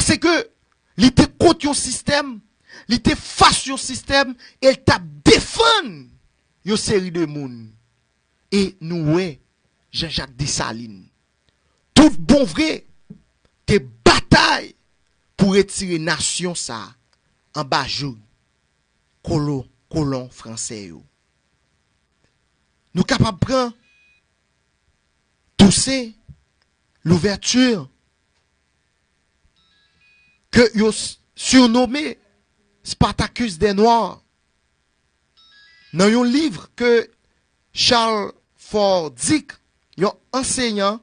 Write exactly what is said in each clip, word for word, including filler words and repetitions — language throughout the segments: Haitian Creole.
Se ke li te kont yon sistèm, li te fas yon sistèm, e l t ap defann yon seri de moun. E nou wè Jean-Jacques Dessalines, tout bon vre, te batay pou retire nasyon sa a anba joug kolo, kolon fransè yo. Nou kapab pran Toussaint Louverture, ke yo s-, sirnome Spartacus des Noirs, nan yon liv ke Charles Fordic, yon ansenyan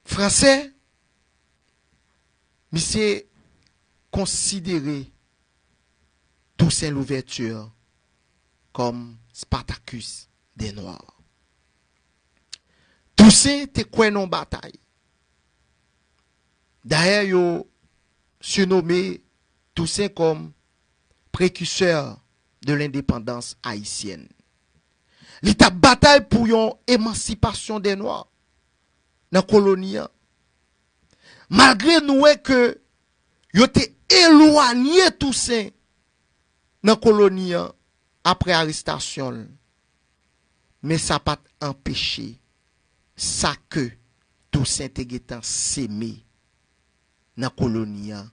fransè, misye konsidere Toussaint Louverture kòm Spartacus des Noirs. Toussaint te kwè nan batay. Dayè, yo sirnome Toussaint kòm prekisè de lendepandans ayisyèn. Li t ap batay pou yon emansipasyon dè nwa nan koloni an. Malgre nou wè ke yo te elwanye Toussaint nan koloni an apre arestasyon l, men sa pa t anpeche sa ke Toussaint te gentan seme nan koloni an,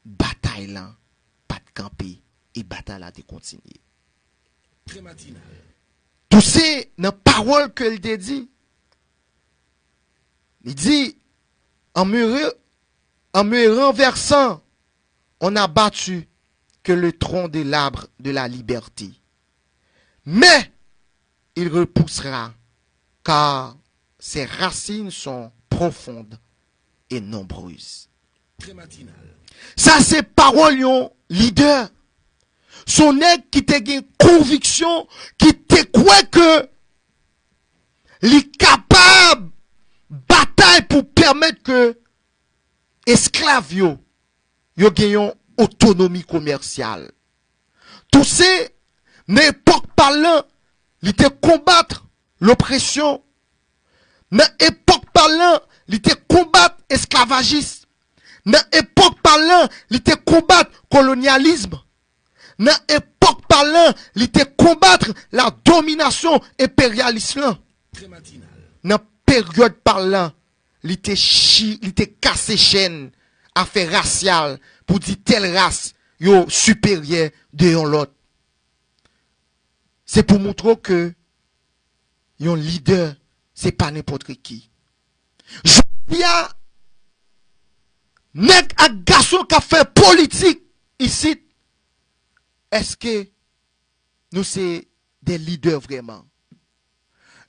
batay lan pa t kanpe e batay la te kontinye. Toussaint, nan pawòl ke l te di, li di, en me, re- en me renversant, on n'a battu que le tronc de l'arbre de la liberté. Mais il repoussera, car ses racines sont profondes et nombreuses. Sa se pawòl yon lidè. Se yon nèg ki te gen konviksyon, ki te kwè ke li kapab batay pou pèmèt ke esklav yo, yo gen yon otonomi komèsyal. Toussaint, nan epòk pa l lan, li te konbat lopresyon. Nan epòk pa l lan, li te konbat esklavajis. Nan epòk pa l lan, li te konbat kolonyalism. Nan epòk pa l lan, li te konbat la dominasyon enperyalis lan. Nan peryòd pa l lan, li te chi, li te kase chèn afè rasyal pou di tèl ras yo siperyè de yon lòt. Se pou montre w ke yon lidè, se pa nenpòt ki. Jodi a, nèg ak gason k ap fè politik isit, èske nou se de lidè vrèman?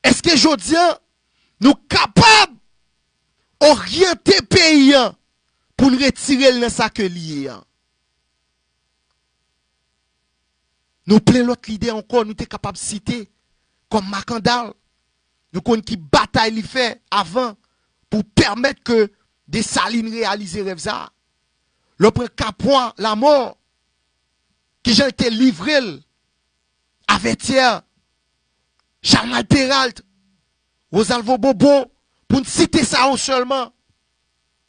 Èske jodi a, nou kapab oryante peyi an pou n retire l nan sa ke li ye an? Nou plen lòt lidè ankò, nou te kapab site, kòm Makandal. Nou konn ki batay li fè avan pou pèmèt ke Desalin reyalize rèv sa a. Lè w pran Kapwa Lamò, kijan l te livre l a Vètyè, Chalmay Peralt, Rosalvo Bobo, pou n site sa yo sèlman.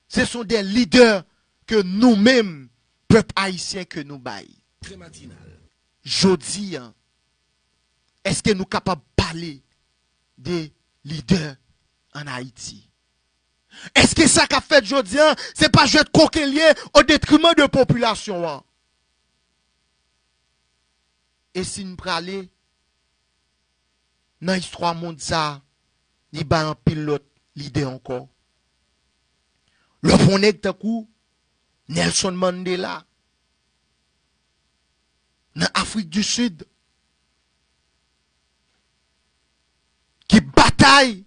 Se sont des leaders ke nou menm, pèp ayisyen, ke nou bay. Jodi a, èske nou kapab pale de lidè ann Ayiti? Èske sa k ap fèt jodi a, se pa jwèt koken l ye o detriman de popilasyon an? E si n prale nan istwa mond sa, li bay anpil lòt lidè ankò. Lè w pran yon nèg tankou Nelson Mandela, nan Afrik di Sid, ki batay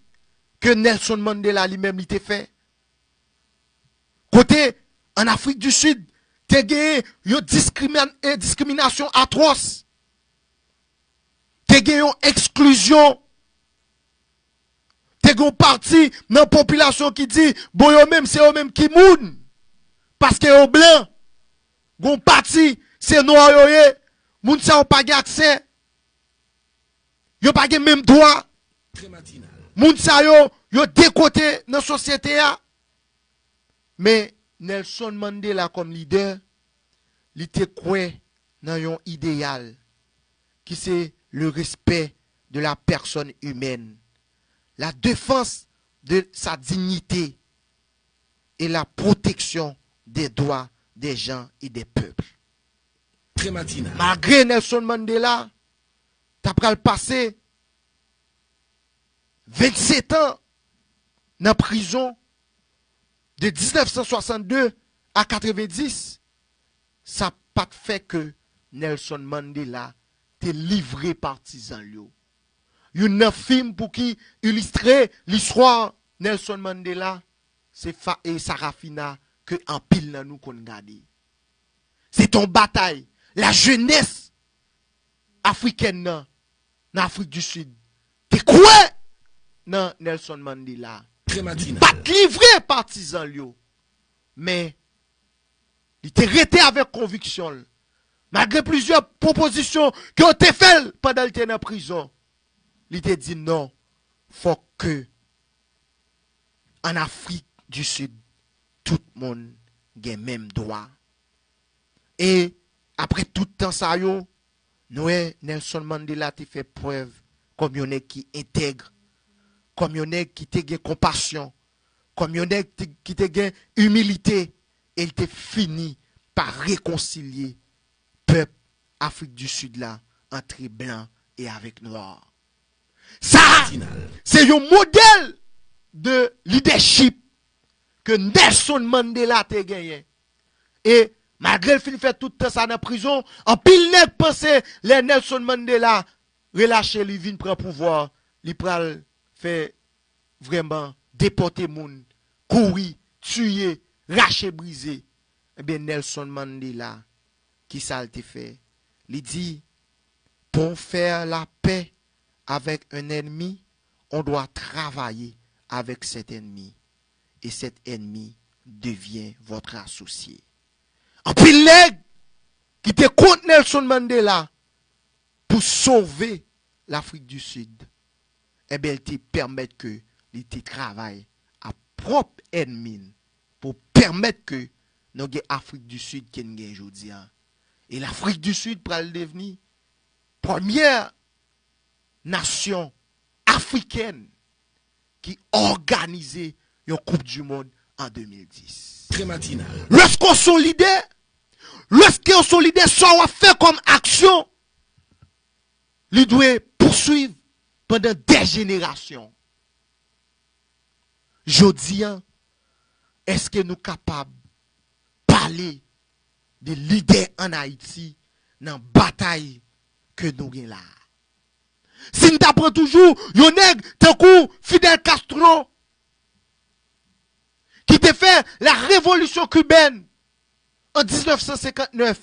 ke Nelson Mandela li menm li te fè. Kote, ann Afrik di Sid, te gen yon diskrimin-, eh, diskriminasyon atwòs. Te gen yon eksklizyon. Te gen yon pati nan popilasyon ki di, bon, yo menm, se yo menm ki moun. Paske yo blan. Gen yon pati, se nwa yo ye. Moun sa yo pa gen aksè. Yo pa gen menm dwa. Moun sa yo, yo de kote nan sosyete a. Men, Nelson Mandela kòm lidè, li te kwè nan yon ideyal ki se le respect de la personne humaine, la défense de sa dignité et la protection des droits des gens et des peuples. Trè matinal. Malgre Nelson Mandela ta pral pase vennsetan nan prizon de diznèf san swasann de a katrevenndis, sa pa t fè ke Nelson Mandela te livre patizan l yo. Youn nan fim pou ki ilistre listwa Nelson Mandela, se fa, e Sarafina ke anpil nan nou konn gade. Se te yon batay. La jeunesse africaine nan, nan Afrik di Sid, te kwè nan Nelson Mandela. Trè matinal. Li pa t livre patizan l yo. Men, li te rete avèk konviksyon l. Malgre plizyè pwopozisyon ke yo te fè l pandan l te nan prizon, li te di non, fòk ke an Afrik di Sid, tout moun gen menm dwa. E apre tout tan sa yo, nou wè Nelson Mandela te fè prèv kòm yon nèg ki entèg, kòm yon nèg ki te gen konpasyon, kòm yon nèg te, ki te gen imilite, e l te fini pa rekonsilye pèp Afrik di Sid la antre blan e avèk nwa. Sa, se yon modèl de lidèchip ke Nelson Mandela te genyen. E malgre l fin fè tout tan sa nan prizon, anpil nèg panse lè Nelson Mandela relache, li vin pran pouvwa, li pral fè vrèman depòte moun, kouri, tiye, rache, brize. Ebyen, Nelson Mandela, ki sa l te fè? Li di, pour faire la paix avec un ennemi, on doit travailler avec cet ennemi. Et cet ennemi devient votre associé. Anpil nèg ki te kont Nelson Mandela pou sove Lafrik di Sid, ebyen, l te pèmèt ke li te travay ak pwòp ènmi l pou pèmèt ke nou gen Afrik di Sid ke n gen jodi a. E Lafrik di Sid pral devni premyè nasyon afrikèn ki òganize yon Koup di Mond an de mil dis. Trè matinal. Lèske w se yon lidè, lèske w se yon lidè, sa w ap fè kòm aksyon, li dwe pouswiv pandan dè jenerasyon. Jodi a, èske nou kapab pale de lidè ann Ayiti nan batay ke nou gen la a? Si n ta pran toujou yon nèg tankou Fidel Castro, ki te fè la révolution cubaine an diznèf san senkantnèf,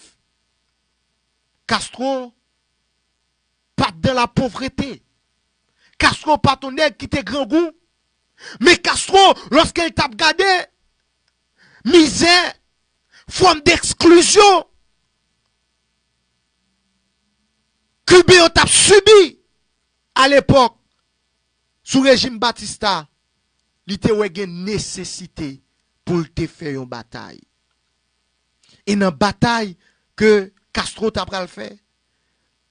Castro pa t dan la povrete. Castro pa t yon nèg ki te grangou. Men Castro, lòske l t ap gade mizè, fòm deksklizyon Kiben yo t ap sibi alepòk sou rejim Batista, li te wè gen nesesite pou l te fè yon batay. E nan batay ke Castro ta pral fè,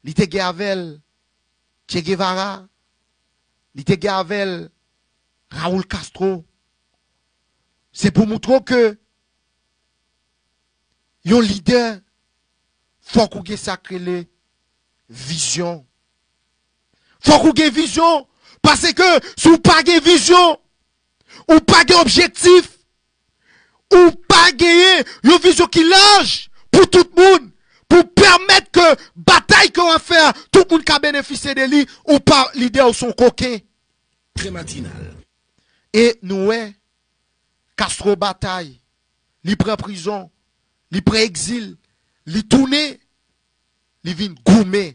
li te gen avè l Che Guevara, li te gen avè l Raul Castro. Se pou montre w ke yon lidè, fòk ou gen sa k rele vizyon. Fòk ou gen vizyon, paske si w pa gen vizyon, ou pa gen objektif, ou pa genyen yon vizyon ki laj pou tout moun, pou pèmèt ke batay ke w ap fè a, tout moun ka benefisye de li, ou pa lidè, ou se yon koken. Trè matinal. E nou wè, Castro batay, li pran prizon, li pran egzil, li tounen, li vin goumen,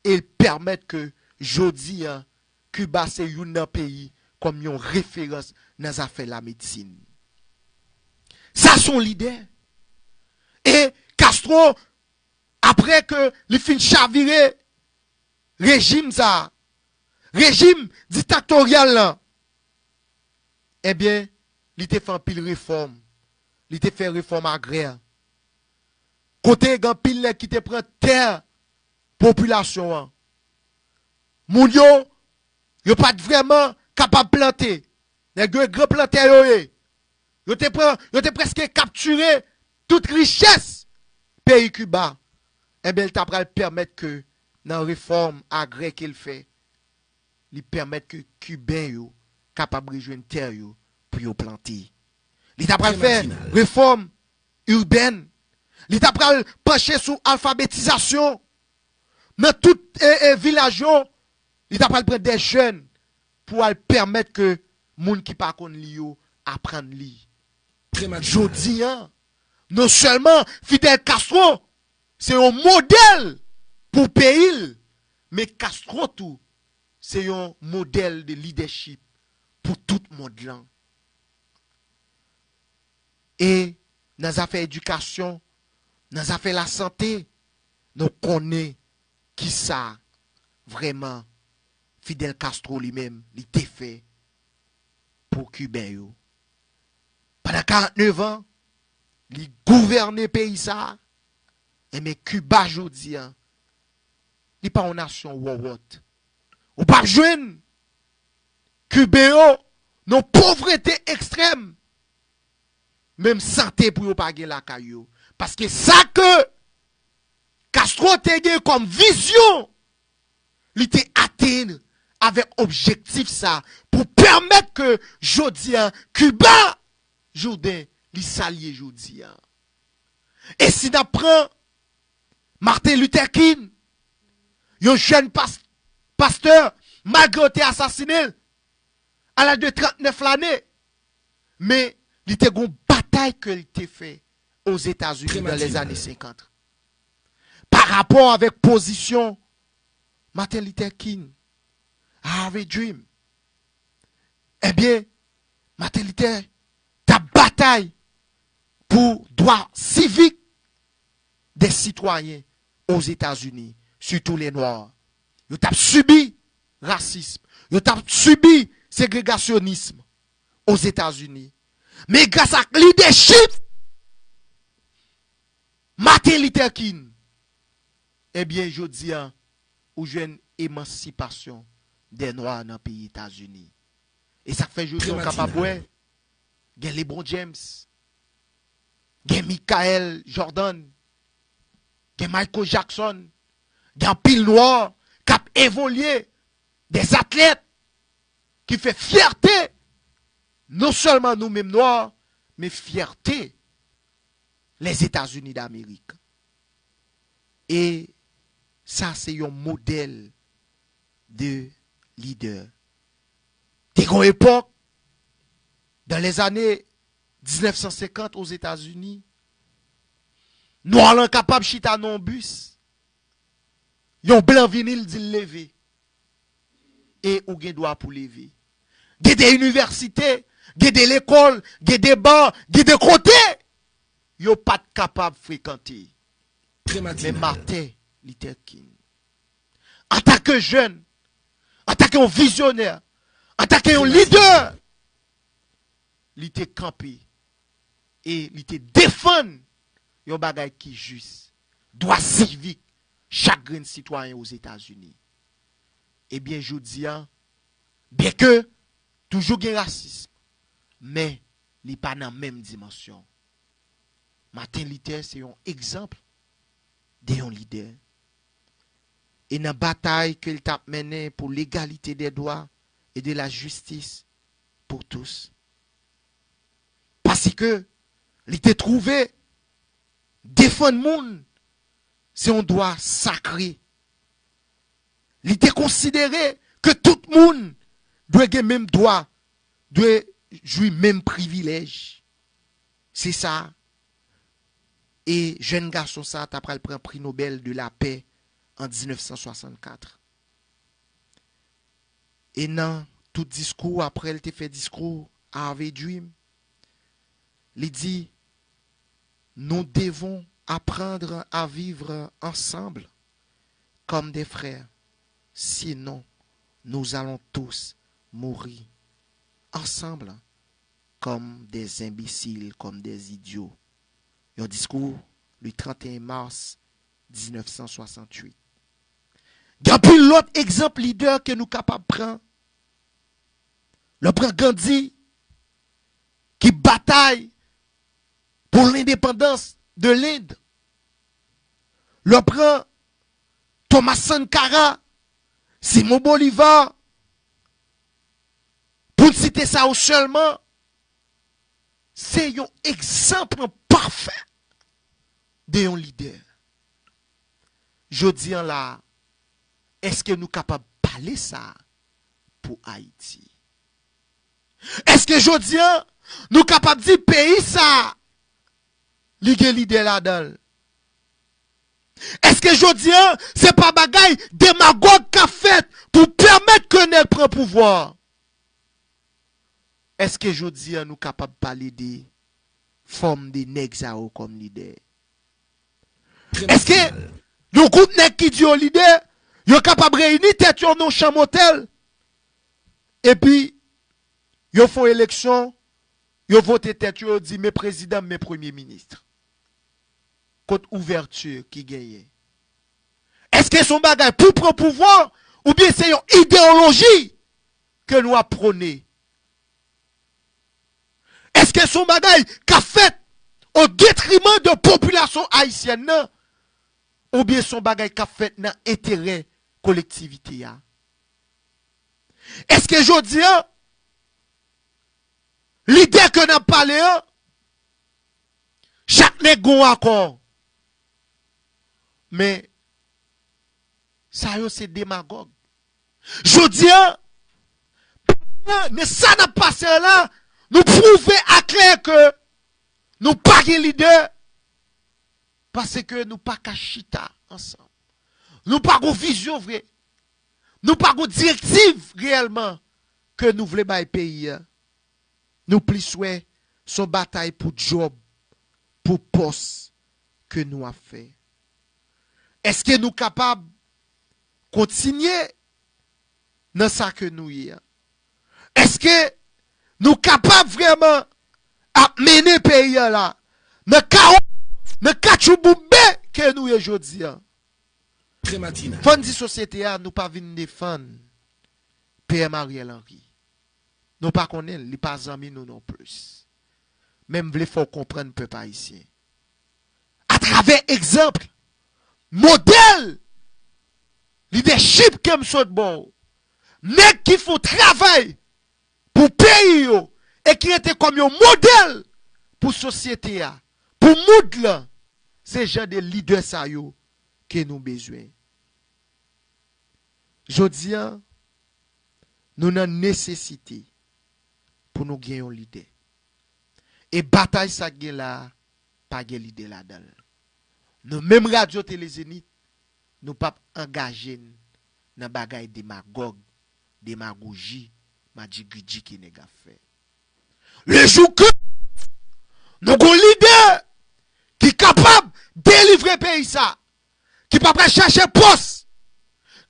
e l pèmèt ke jodi a, Kiba se youn nan peyi kòm yon referans nan zafè lamedsin. Sa se yon lidè. E Castro, apre ke li fin chavire rejim sa a, rejim diktatoriyal lan, ebyen, li te fè anpil refòm. li te fè refòm agrè. Kote gen anpil nèg ki te pran tè popilasyon an. Moun yo, yo pa t vrèman kapab plante. Nèg yo e gran plantè yo ye. Yo te pran, yo te prèske kaptire tout richès peyi Kiba. Enben, l ta pral pèmèt ke nan refòm agrè ke l fè, li pèmèt ke Kiben yo kapab rejwenn tè yo pou yo plante. Li ta pral fè refòm ibèn. Li ta pral panche sou alfabetizasyon. Nan tout e, e, vilaj yo, li ta pral pran de jèn pou al pèmèt ke moun ki pa konn li yo aprann li. Jodi an, non sèlman Fidel Castro se yon modèl pou peyi l, men Castro tou se yon modèl de lidèchip pou tout mond lan. E nan zafè edikasyon, nan zafè lasante, nou konnen kisa vrèman Fidel Castro li menm li te fè pou Kiben yo. Pandan karannnev an, li gouvène peyi sa a, enben Kiba jodi an, li pa yon nasyon wòwòt. Ou p ap jwenn Kiben yo nan povrete ekstrèm, menm sante pou yo pa gen lakay yo. Paske sa ke Castro te gen kòm vizyon, li te atenn avèk objektif sa pou pèmèt ke jodi a Kiba, Jouden, li sa l ye jodi a. E si n ap pran Martin Luther King, yon jèn pas, pastè, malgre yo te asasinen l a laj de trannèf lane, men li te gon batay ke l te fè Ozetazini nan lèzane senkant. Pa rapò avèk pozisyon Martin Luther King, I have a dream. Ebyen, Martin Luther t ap batay pou dwa sivik de sitwayen Ozetazini, sitou lè nwa. Yo t ap sibi rasism, yo t ap sibi segregasyonism Ozetazini. Men gras ak lidèchip Martin Luther King, ebyen, jodi a, ou jwenn emansipasyon dè nwa nan peyi Etazini. E sa k fè jodi a w kapab wè, gen LeBron James, gen Michael Jordan, gen Michael Jackson, gen anpil nwa k ap evolye, dè atlèt ki fè fyète non sèlman nou menm nwa, men fyète Lèzetazini Damerik. E sa se yon modèl de lidè. Te gon epòk, dan lèzane diznèf san senkant Ozetazini, nwa lan kapab chita nan yon bis, yon blan vini, l di l leve. E ou gen dwa pou leve. Gen de inivèsite, gen de lekòl, gen de ba, gen de kote yo pa t kapab frekante. Men Martin Luther King, antanke jèn, antanke yon vizyonè, antanke yon lidè, li te kanpe e li te defann yon bagay ki jis, dwa sivik chak grenn sitwayen Ozetazini. Ebyen, jodi a, byenke toujou gen rasism, men li pa nan menm dimansyon. Martin Luther se yon egzanp de yon lidè. E nan batay ke l t ap mennen pou legalite dè dwa e de la jistis pou tous. Paske li te twouve defann moun se yon dwa sakre. Li te konsidere ke tout moun dwe gen menm dwa, dwe jwi menm privilèj. Se sa. E jèn gason sa a ta pral pran pri Nobèl de lapè an diznèf san swasannkat. E nan tout diskou, apre l te fè diskou I Have a Dream, li di, nous devons apprendre à vivre ensemble comme des frères, sinon nous allons tous mourir ensemble. comme des imbéciles, comme des idiots. Yon diskou le trente et un mars mil nèf san swasantuit. Gen anpil lòt egzanp lidè ke nou kapab pran. Lè w pran Gandhi ki batay pou lendepandans de Lend. Lè w pran Thomas Sankara, Simon Bolivar, pou n site sa yo sèlman, se yon egzanp pafè de yon lidè. Jodi an la, èske nou kapab pale sa pou Ayiti? Èske jodi an, nou kapab di peyi sa, li gen lidè ladan l? Èske jodi an, se pa bagay demagòg k ap fèt pou pèmèt ke nèg pran pouvwa? Èske jodi an, nou kapab pale de fòm de nèg sa yo kòm lidè? Èske yon gwoup nèg ki di yo lidè, yo kapab reyini tèt yo nan yon chanm otèl, epi yo fè yon eleksyon, yo vote tèt yo, yo di, men prezidan m, men premye minis? Kot ouvèti ki genyen? Èske se yon bagay pou pran pouvwa, oubyen se yon ideyoloji ke nou ap pwone? Èske se yon bagay k ap fèt o detriman de popilasyon ayisyèn nan, oubyen se yon bagay k ap fèt nan enterè kolektivite a? Èske jodi an, lidè ke n ap pale an, chak nèg gon akò? Men, sa yo se demagòg. Jodi an, nan sa n ap pase an la, nou pwouve aklè ke nou pa gen lidè, paske nou pa ka chita ansanm. Nou pa gon vizyon vre. Nou pa gon direktiv reyèlman ke nou vle bay peyi a. Nou plis wè se yon batay pou djòb, pou pòs ke nou ap fè. Èske nou kapab kontinye nan sa ke nou ye a? Èske nou kapab vrèman ap mennen peyi a la nan kawo, nan katchouboumbe ke nou ye jodi a? Fò n di sosyete a, nou pa vin defann P M Ariel Henry. Nou pa konnen l, li pa zanmi nou non plis. Men m vle fè w konprann pèp ayisyen. Atravè egzanp, modèl lidèchip ke m sot ba w, nèg ki fè yon travay pou peyi yo e ki rete kòm yon modèl pou sosyete a, pou mond lan, se jan de lidè sa yo ke nou bezwen. Jodi a, nou nan nesesite pou nou gen yon lidè. E batay sa k gen la a, pa gen lidè ladan l. Nou menm Radyo Tele Zenith, nou p ap angaje n nan bagay demagòg, demagoji, madjigidji ke nèg ap fè. Le jou ke nou gon lidè ki kapab delivre peyi sa, ki pa pral chache pòs,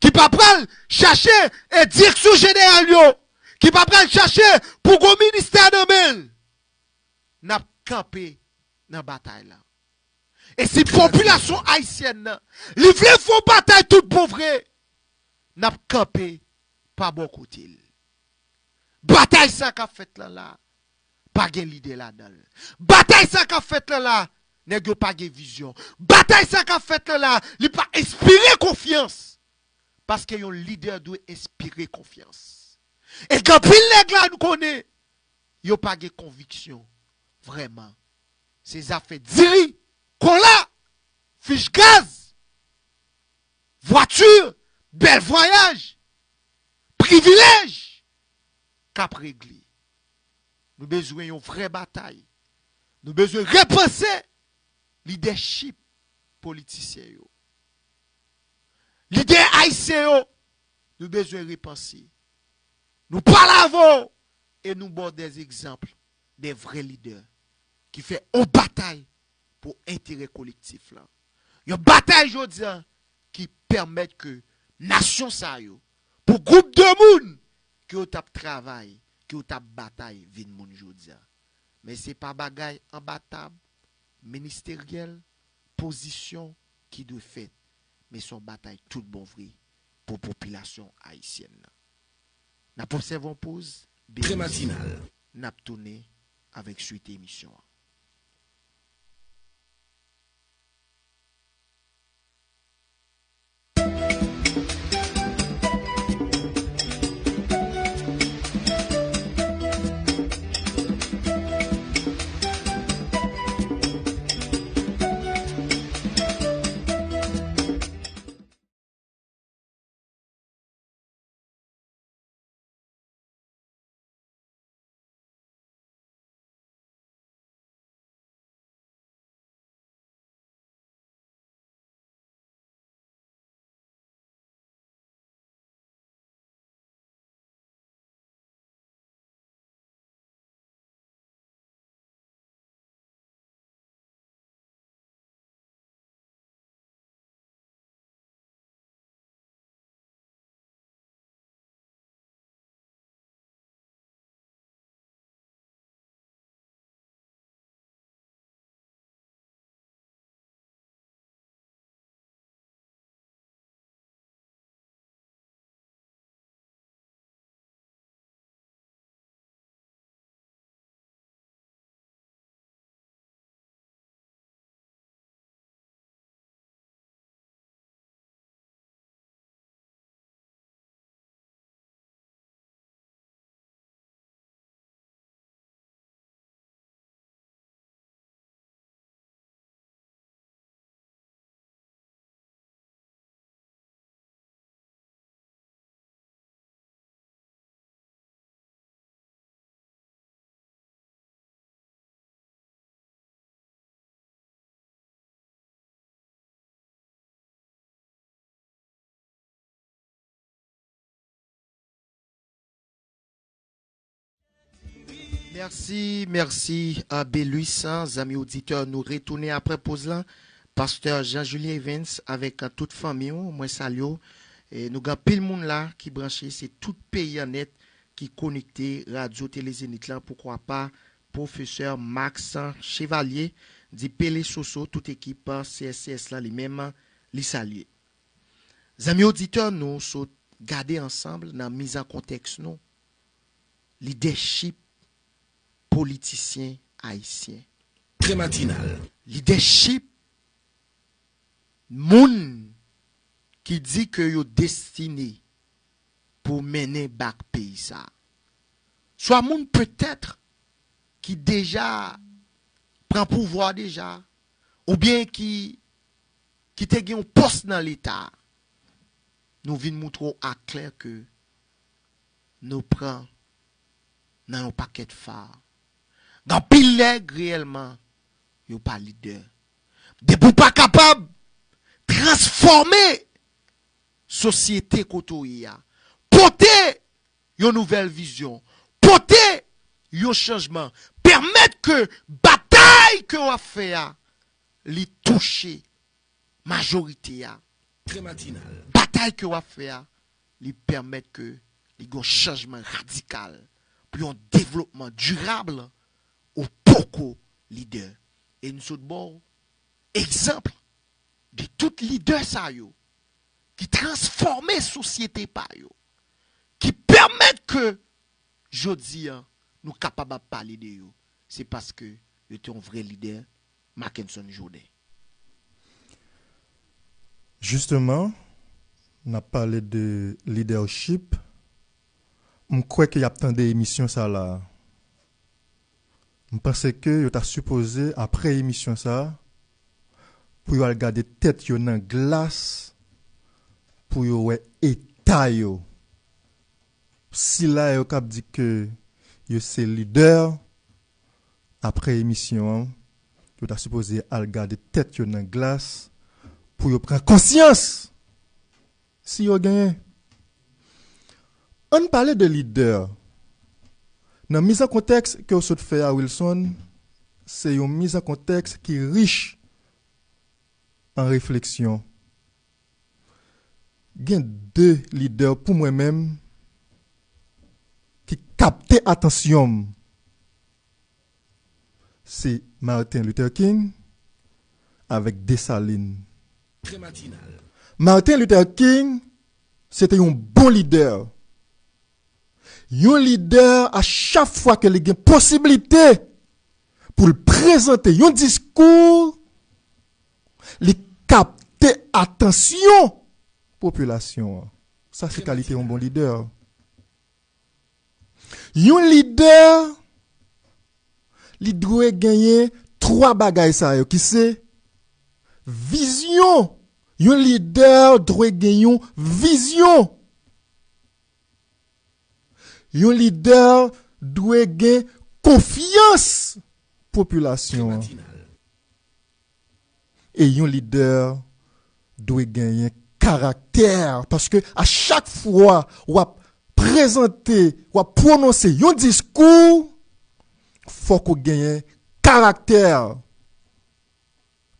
ki pa pral chache, e, direksyon jeneral yo, ki pa pral chache pou gon ministè nan men l, n ap kanpe nan batay la. E si popilasyon ayisyèn nan, li vle fè yon batay tout bon vre, n ap kanpe pa bò kote l. Batay sa k ap fèt lan la, pa gen lidè ladan l. Batay sa k ap fèt lan la, nèg yo pa gen vizyon. Batay sa k ap fèt lan la, li pa enspire konfyans. Paske yon lidè dwe enspire konfyans. E gen anpil nèg la nou konnen, yo pa gen konviksyon vrèman. Se zafè diri, kola, fich gaz, vwati, bèl vwayaj, privilèj k ap regle. Nou bezwen yon vrè batay. Nou bezwen repanse lidèchip politisyen yo. Lidè ayisyen yo, nou bezwen repanse. Nou pale avè w e nou ba w dè egzanp de vrè lidè ki fè yon batay pou enterè kolektif lan. Yon batay jodi a ki pèmèt ke nasyon sa yo, pou gwoup de moun ke yo t ap travay, ke yo t ap batay, vin moun jodi a. Men se pa bagay anba tab, ministeryèl, pozisyon ki dwe fèt, men se yon batay tout bon vre pou popilasyon ayisyèn nan. N ap obsève yon poz, Beliz, n ap tounen avèk swit emisyon an. Mèsi, mèsi, a, Belus, an, zanmi oditè, nou retounen apre poz lan. Pastè Jean Julien Evens avèk, a, tout fanmi w, mwen salye w. E nou gen anpil moun la ki branche, se tout peyi an nèt ki konekte Radyo Tele Zenith lan, poukwa pa Pwofesè Max Chevalier, di Pele Soso, tout ekip C S C S lan li menm, li salye. Zanmi oditè, nou sot gade ansanm nan miz an kontèks nou, lidèchip politisyen ayisyen. Trè matinal. Lidèchip moun ki di ke yo destine pou mennen bak peyi sa. Swa moun petèt ki deja pran pouvwa deja, oubyen ki, ki te gen yon pòs nan Leta. Nou vin moutre w aklè ke nou pran nan yon pakèt fa. Gen anpil nèg reyèlman, yo pa lidè. Depi w pa kapab transfòme sosyete kote w ye a, pote yon nouvèl vizyon, pote yon chanjman, pèmèt ke batay ke w ap fè a, li touche majorite a. Trè matinal. Batay ke w ap fè a, li pèmèt ke li gen yon chanjman radikal pou yon devlopman dirab, ou poko lidè. E n sot ba w egzanp de tout lidè sa yo ki transfòme sosyete pa yo, ki pèmèt ke jodi a nou kapab ap pale de yo. Se paske yo te yon vrè lidè, Mackenson Jourdain. Jisteman, n ap pale de lidèchip. M kwè ke y ap tande emisyon sa la. M panse ke yo ta sipoze, apre emisyon sa, pou yo al gade tèt yo nan glas, pou yo wè eta yo. Sila yo k ap di ke yo se lidè, apre emisyon an, yo ta sipoze al gade tèt yo nan glas pou yo pran konsyans si yo genyen. Ann pale de lidè. Nan miz an kontèks ke w sot fè a, Wilson, se yon miz an kontèks ki rich an refleksyon. Gen de lidè pou mwen menm ki kapte atansyon m. Se Martin Luther King avèk Desalin. Martin Luther King, se te yon bon lidè. Yon lidè, a chak fwa ke li gen posiblite pou l prezante yon diskou, li kapte atansyon popilasyon an. Sa se kalite yon bon lidè. Yon lidè, li dwe genyen twa bagay sa yo ki se vizyon. Yon lidè dwe gen yon vizyon. Yon lidè dwe gen konfyans popilasyon an. E yon lidè dwe genyen karaktè, paske a chak fwa w ap prezante, w ap pwononse yon diskou, fòk ou genyen karaktè.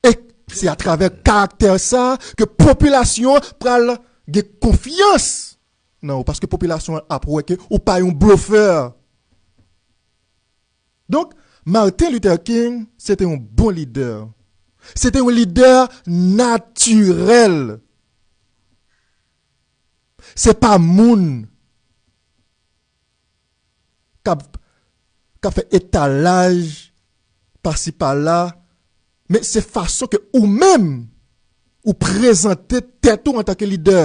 E se atravè karaktè sa ke popilasyon an pral gen konfyans nan ou, paske popilasyon an ap wè ke ou pa yon blofè. Donk, Martin Luther King, se te yon bon lidè. Se te yon lidè natirèl. Se pa moun k ap, k ap fè etalaj pasi pala, men se fason ke ou menm ou prezante tèt ou antanke lidè.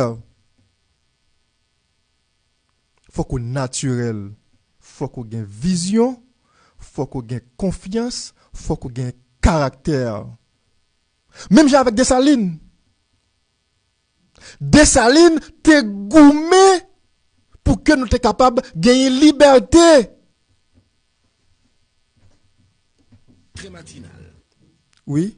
Fòk ou natirèl, fòk ou gen vizyon, fòk ou gen konfyans, fòk ou gen karaktè. Menm jan avèk Desalin. Desalin te goumen pou ke nou te kapab genyen libète. Wi.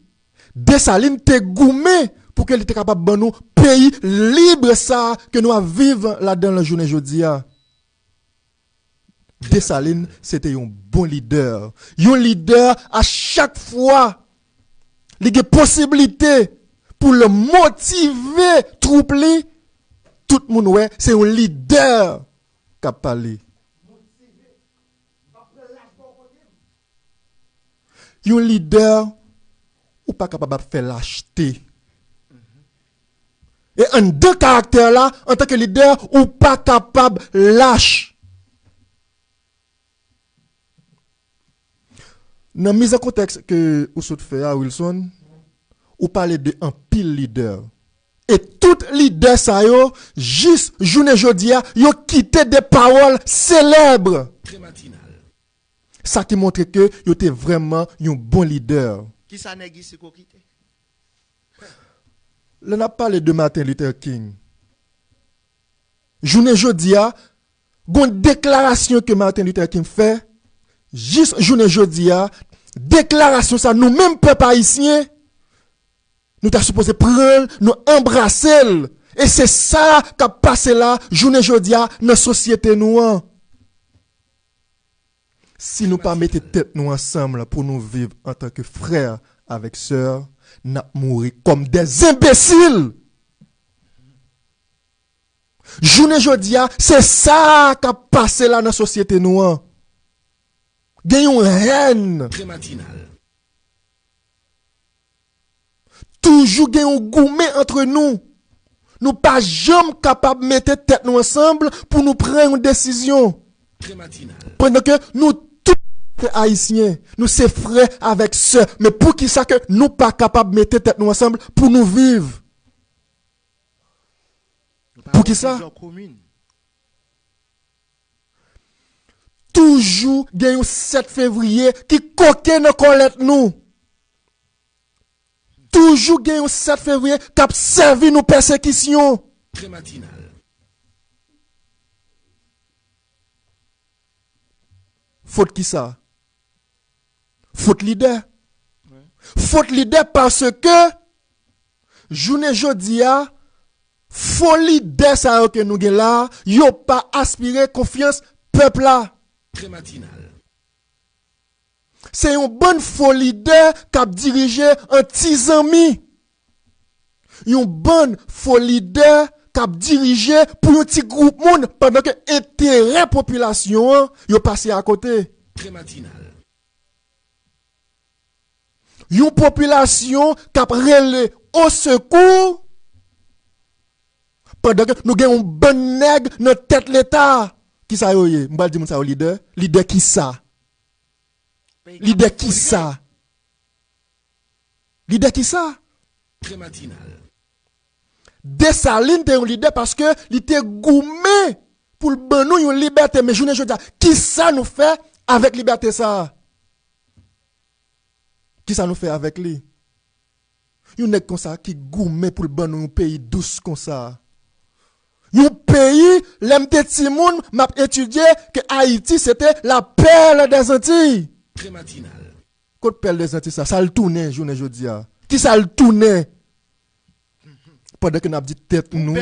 Desalin te goumen pou ke li te kapab ban nou peyi lib sa ke nou ap viv ladan l jounen jodi a. Desalin, se te yon bon lidè. Yon lidè, a chak fwa li gen posiblite pou l motive twoup li, tout moun wè se yon lidè k ap pale. Yon lidè, ou pa kapab ap fè lachte. E anndan karaktè la, antanke lidè, ou pa kapab lach. Nan miz an kontèks ke ou sot fè a, Wilson, ou pale de anpil lidè. E tout lidè sa yo, jis jounen jodi a, yo kite de pawòl selèb. Sa ki montre ke yo te vrèman yon bon lidè. Kisa nèg isi ko kite? Lè n ap pale de Martin Luther King, jounen jodi a, gon deklarasyon ke Martin Luther King fè, jis jounen jodi a, deklarasyon sa nou menm pèp ayisyen, nou ta sipoze pran l, nou anbrase l. E se sa k ap pase la, jounen jodi a, nan sosyete nou an. Si nou pa mete tèt nou ansanm pou nou viv antanke frè avèk sè, n ap mouri kòm dè enbesil. Jounen jodi a, se sa k ap pase la nan sosyete nou an. Gen yon hèn. Toujou gen yon goumen antre nou. Nou pa janm kapab mete tèt nou ansanm pou nou pran yon desizyon. Pandan ke nou tout se ayisyen, nou se frè avèk sè, men poukisa ke nou pa kapab mete tèt nou ansanm pou nou viv? Poukisa? Toujou gen yon sèt fevriye ki koke nan kòlèt nou. Toujou gen yon sèt fevriye k ap sèvi nou pèsekisyon. Fot kisa? Fot lidè. Fot lidè paske jounen jodi a, fo lidè sa yo ke nou gen la, yo pa aspire konfyans pèp la. Se yon bann fo lidè k ap dirije an ti zanmi. Yon bann fo lidè k ap dirije pou yon ti gwoup moun, pandan ke enterè popilasyon an, yo pase akote. Yon popilasyon k ap rele osekou, pandan ke nou gen yon bann nèg nan tèt Leta. Kisa yo ye? M pral di moun sa yo lidè. Lidè kisa? Lidè kisa? Lidè kisa? Desalin te yon lidè paske li te goumen pou l ban nou yon libète. Men jounen jodi a, kisa nou fè avèk libète sa a? Kisa nou fè avèk li? Yon nèg konsa ki goumen pou l ban nou yon peyi dous konsa. Yon peyi, lè m te timoun, m ap etidye ke Ayiti se te la perle des Antilles. Kot pèl dèzanti sa? Sa l tounen jounen jodi a? Kisa l tounen? Pandan ke n ap di tèt nou,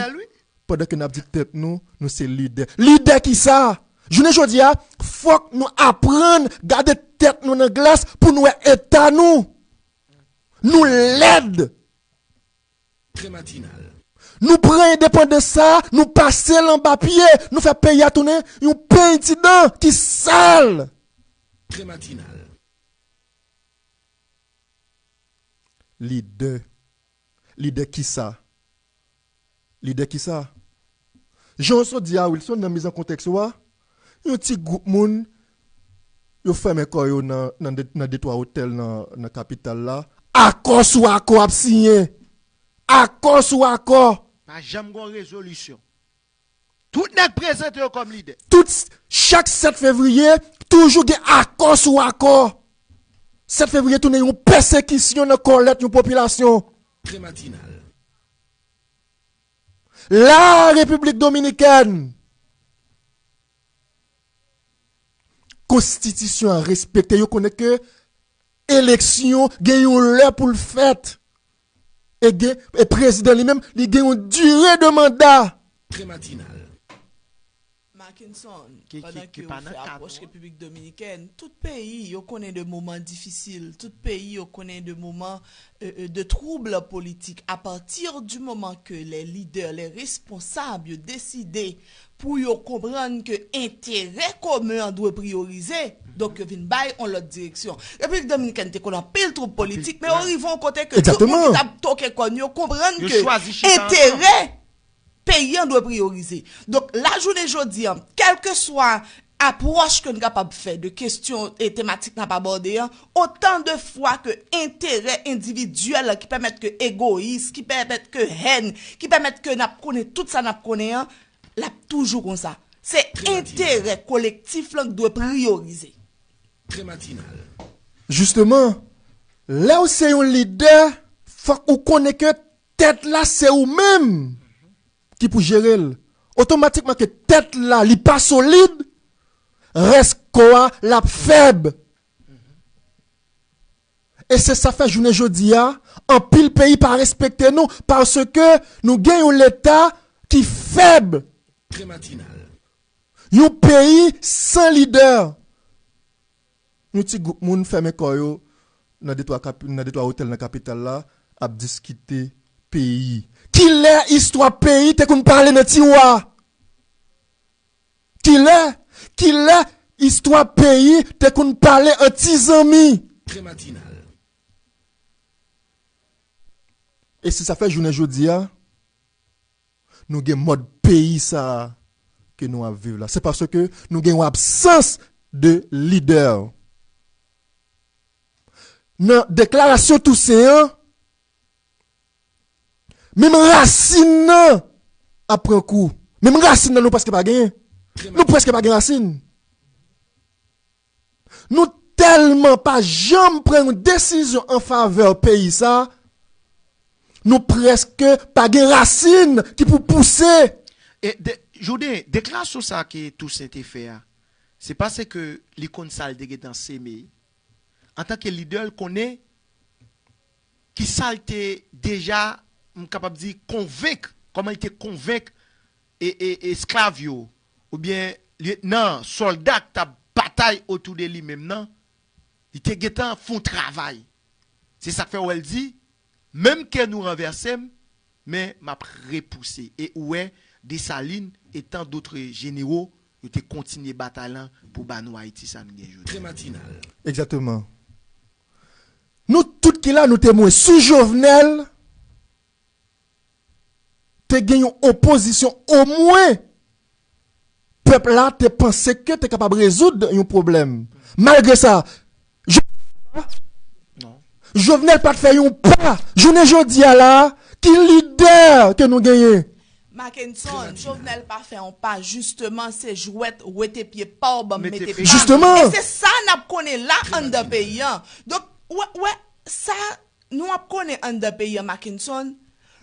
pandan ke n ap di tèt nou, nou se lidè. Lidè kisa? Jounen jodi a, fòk nou aprann gade tèt nou nan glas pou nou wè eta nou. Nou lèd. Nou pran endepandans sa, nou pase l anba pye, nou fè peyi a tounen yon pentidan ki sal. Lidè. Lidè kisa? Lidè kisa? Jan w sot di a, Wilson, nan miz an kontèks ou a, yon ti gwoup moun, yo fèmen kò yo nan, nan de, nan de twa otèl nan, nan kapital la. Akò sou akò ap siyen. Akò sou akò. Pa janm gon rezolisyon. Tout nèg prezante yo kòm lidè. Tout, chak sèt fevriye, toujou gen akò sou akò. Sèt fevriye tounen yon pèsekisyon nan kòlèt yon popilasyon. La Repiblik Dominikèn, konstitisyon an respekte, yo konnen ke eleksyon gen yon lè pou l fèt. E gen, e prezidan li menm, li gen yon dire de manda. Mackenson, pandan ke w fè apwòch Repiblik Dominikèn, tout peyi yo konnen de moman difisil, tout peyi yo konnen de moman euh, euh, de troubles politiques à partir du moment que les leaders, les responsables yo deside pou yo konprann ke enterè komen an dwe priyorize, donk yo vin bay yon lòt direksyon. Repiblik Dominikèn te konn anpil twoub politik, men yo rive yon kote ke tout moun ki t ap toke kòn yo konprann ke enterè peyi an dwe priyorize. Donk, lajounen jodi a, kèlkeswa apwòch ke n kapab fè de kesyon e tematik n ap abòde an, otan de fwa ke enterè endividyèl ki pèmèt ke egoyis, ki pèmèt ke hèn, ki pèmèt ke n ap konnen tout sa n ap konnen an, l ap toujou konsa. Se enterè kolektif lan k dwe priyorize. Jisteman, lè w se yon lidè, fòk ou konnen ke tèt la se ou menm ki pou jere l. Otomatikman ke tèt la li pa solid, rès kò a l ap fèb. E se sa fè jounen jodi a, anpil peyi pa respekte nou, paske nou gen yon leta ki fèb. Yon peyi san lidè. Yon ti gwoup moun fèmen kò yo nan de twa kapi, nan de twa otèl nan kapital la, ap diskite peyi. Kilè istwa peyi te konn pale nan tiwa? Kilè? Kilè istwa peyi te konn pale an ti zanmi? E se sa fè jounen jodi a, nou gen mòd peyi sa a ke nou ap viv la. Se paske nou gen yon absans de lidè. Nan deklarasyon Tousen an, menm rasin nan ap pran kou. Menm rasin nan nou prèske pa genyen. Nou prèske pa gen rasin. Nou tèlman pa janm pran yon desizyon an favè peyi sa, nou prèske pa gen rasin ki pou pouse. E de, Jouden, deklarasyon sa ke Tousen te fè a, se paske li konn sa l te gentan seme. Antanke lidè, l konnen ki sa l te deja, m kapab di, konvenk, kòman li te konvenk e, e, esklav yo, oubyen lyetnan, sòlda k t ap batay otou de li menm nan, li te gentan fè yon travay. Se sa k fè w wè l di, menm ke nou ranvèse m, men m ap repouse. E ou wè, Desalin e tan dotre jenero, yo te kontinye batay lan pou ba nou Ayiti sa n gen jodi a. Egzakteman. Nou tout ki la nou temwen sou Jovenel, te gen yon opozisyon omwen pèp la te panse ke te kapab rezoud yon pwoblèm. Malgre sa, Jo- Jovenel pa t fè yon pa. Jounen jodi a la, ki lidè ke nou genyen? Mackenson, Jovenel pa fè yon pa, jisteman, se jwèt wete pye pa w ban m mete pa. Jisteman. E se sa n ap konnen la anndan peyi an. Donk, wè, wè, sa nou ap konnen anndan peyi an, Mackenson,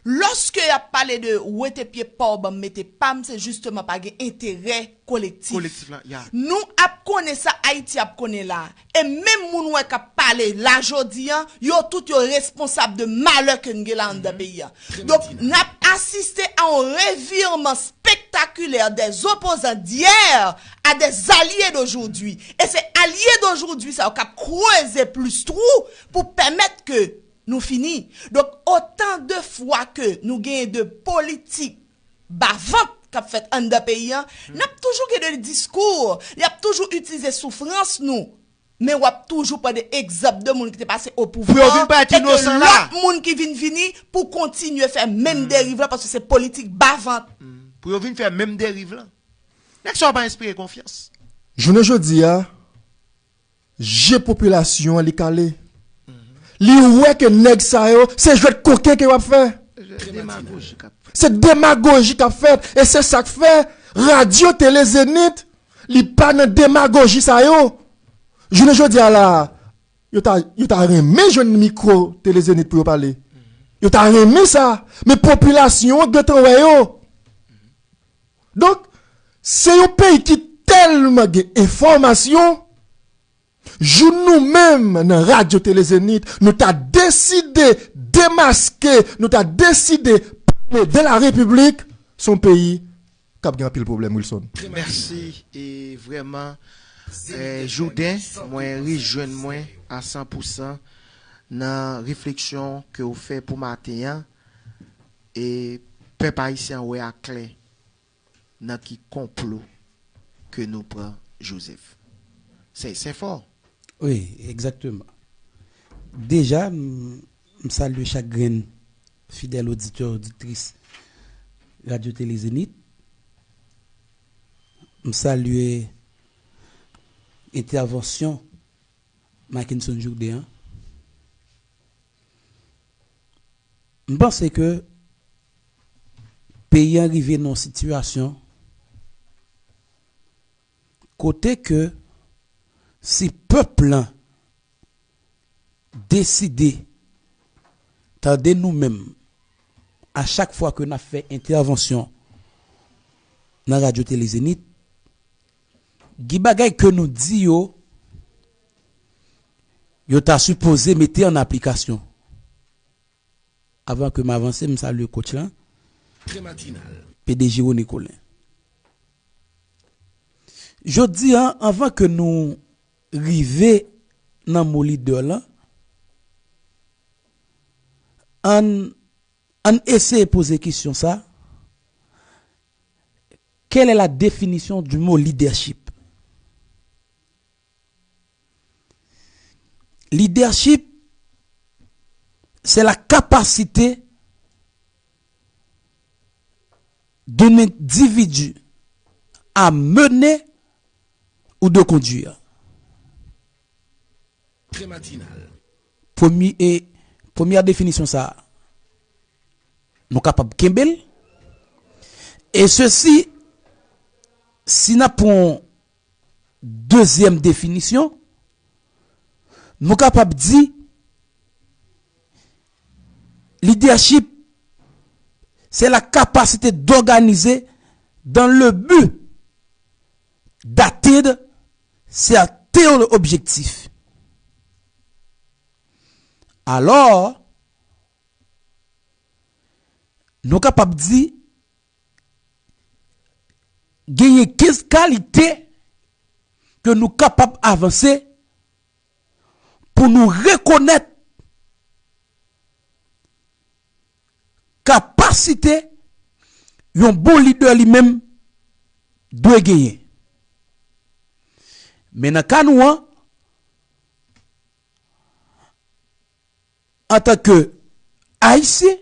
lòske y ap pale de wete pye pa w ban m mete pa m, se jisteman pa gen enterè kolektif. Kolektif la, ya. Nou ap konnen sa Ayiti ap konnen la. E menm moun wè k ap pale la jodi an, yo tout yo responsab de malè ke n gen la anndan peyi an. Donk, n ap asiste a yon revirman spektakilè des opposants d'hier à des alliés d'aujourd'hui. E se alye d'aujourd'hui sa yo k ap kreze plis twou pou pèmèt ke nou fini. Donk, otan de fwa ke nou genyen de politik bavant k ap fèt anndan peyi an, n ap toujou gen de diskou, y ap toujou itilize soufrans nou. Men w ap toujou pran de egzanp de moun ki te pase o pouvwa Pou yo vin parèt e ke inosan la. Lòt moun ki vin vini pou kontinye fè menm deriv la paske se politik bavant. Pou yo vin fè menm deriv lan. Nèg sa yo pa enspire konfyans. Jounen jodi a, je popilasyon an li kale. Li wè ke nèg sa yo, se jwèt koken ke yo ap fè. Demagoji k ap Se demagoji k ap fèt. E se sa k fè radyo tele Zenith, li pa nan demagoji sa yo. Jounen jodi a la, yo ta, yo ta renmen jwenn mikwo tele Zenith pou yo pale. Yo ta renmen sa. Men popilasyon an gentan wè yo. Donk, se yon peyi ki tèlman gen enfòmasyon, jou nou menm nan radyo tele Zenith, nou ta deside demaske, nou ta deside pale de la repiblik, se yon peyi k ap gen anpil pwoblèm, Wilson. Mèsi. E vrèman, eh, Jouden, mwen rejwenn mwen a san pou san nan refleksyon ke w fè pou maten an. E pèp ayisyen an wè aklè nan ki konplo ke nou pran Joseph. Se, se fò. Wi, egzakteman. Deja, m, m salye chak grenn fidèl oditè, oditris Radyo Tele Zenith. M salye entèvansyon Mackenson Jouden an. M panse ke peyi an rive nan yon sitiyasyon kote ke si pèp lan deside tande nou menm a chak fwa ke n ap fè entèvansyon nan Radyo Tele Zenith, gen bagay ke nou di yo, yo ta sipoze mete an aplikasyon. Avan ke m avanse, m salye coach lan, P D G René Colin. Jodi an, anvan ke nou rive nan mo lidè lan, ann, ann eseye poze kesyon sa, quelle est la définition du mot leadership? Leadership, c'est la capacité d'un individu à mener ou de conduire. Premye, e, premyè definisyon sa a, nou kapab kenbe l. E sesi, si n ap pran dezyèm definisyon, nou kapab di, leadership, c'est la capacité d'organiser dans le but d'atteindre certains objectifs. Alò, nou kapab di, genyen kenz kalite ke nou kapab avanse pou nou rekonèt kapasite yon bon lidè li menm dwe genyen. Men nan ka nou an, antanke Ayisyen,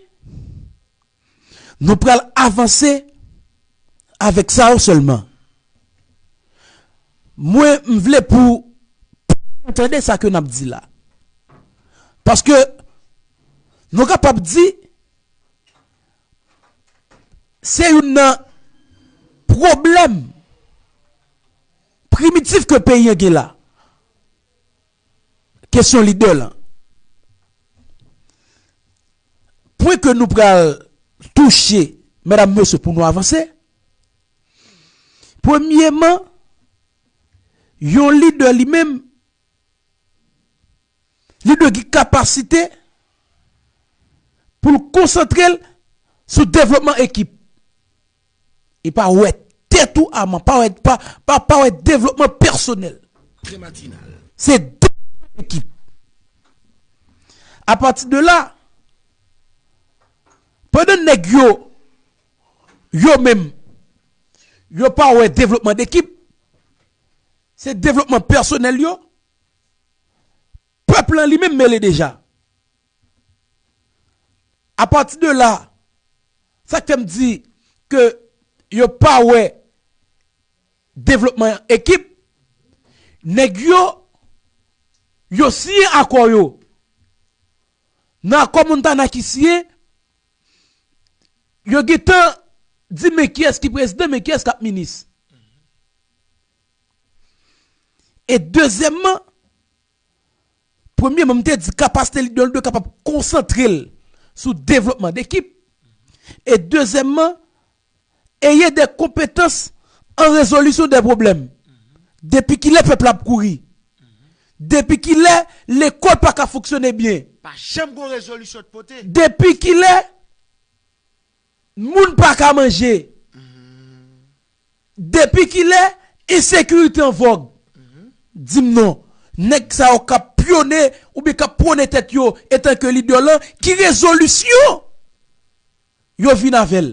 nou pral avanse avèk sa yo sèlman. Mwen, m vle pou tande sa ke n ap di la. Paske nou kapab di, se youn nan pwoblèm primitif ke peyi an gen la. Kesyon lidè lan. Pwen ke nou pral touche, medam, mesye, pou nou avanse. Premyeman, yon lidè li menm, li dwe gen kapasite pou l konsantre l sou devlopman ekip. E pa wè tèt ou aman, pa wè, pa, pa, pa wè devlopman pèsonèl. Se devlopman ekip. Apati de la, pandan nèg yo, yo menm, yo pa wè devlopman dekip, se devlopman pèsonèl yo, pèp lan li menm mele deja. Apati de la, sa k fè m di ke yo pa wè devlopman ekip, nèg yo, yo siyen akò yo. Nan akò Montana ki siyen, yo gentan di men kiyès ki prezidan, men kiyès k ap minis. E dezyèmman, premyeman, m te di kapasite lidè, l dwe kapab konsantre l sou devlopman dekip. E dezyèmman, ayez des compétences en résolution des problèmes. Depi kilè pèp la ap kouri? Depi kilè lekòl pa ka fonksyone byen? Pa janm gon rezolisyon t pote. Depi kilè moun pa ka manje? Depi kilè ensekirite an vòg? Di m non. Nèg sa yo k ap pyone oubyen k ap pwone tèt yo etanke lidè lan, ki rezolisyon yo vin avè l?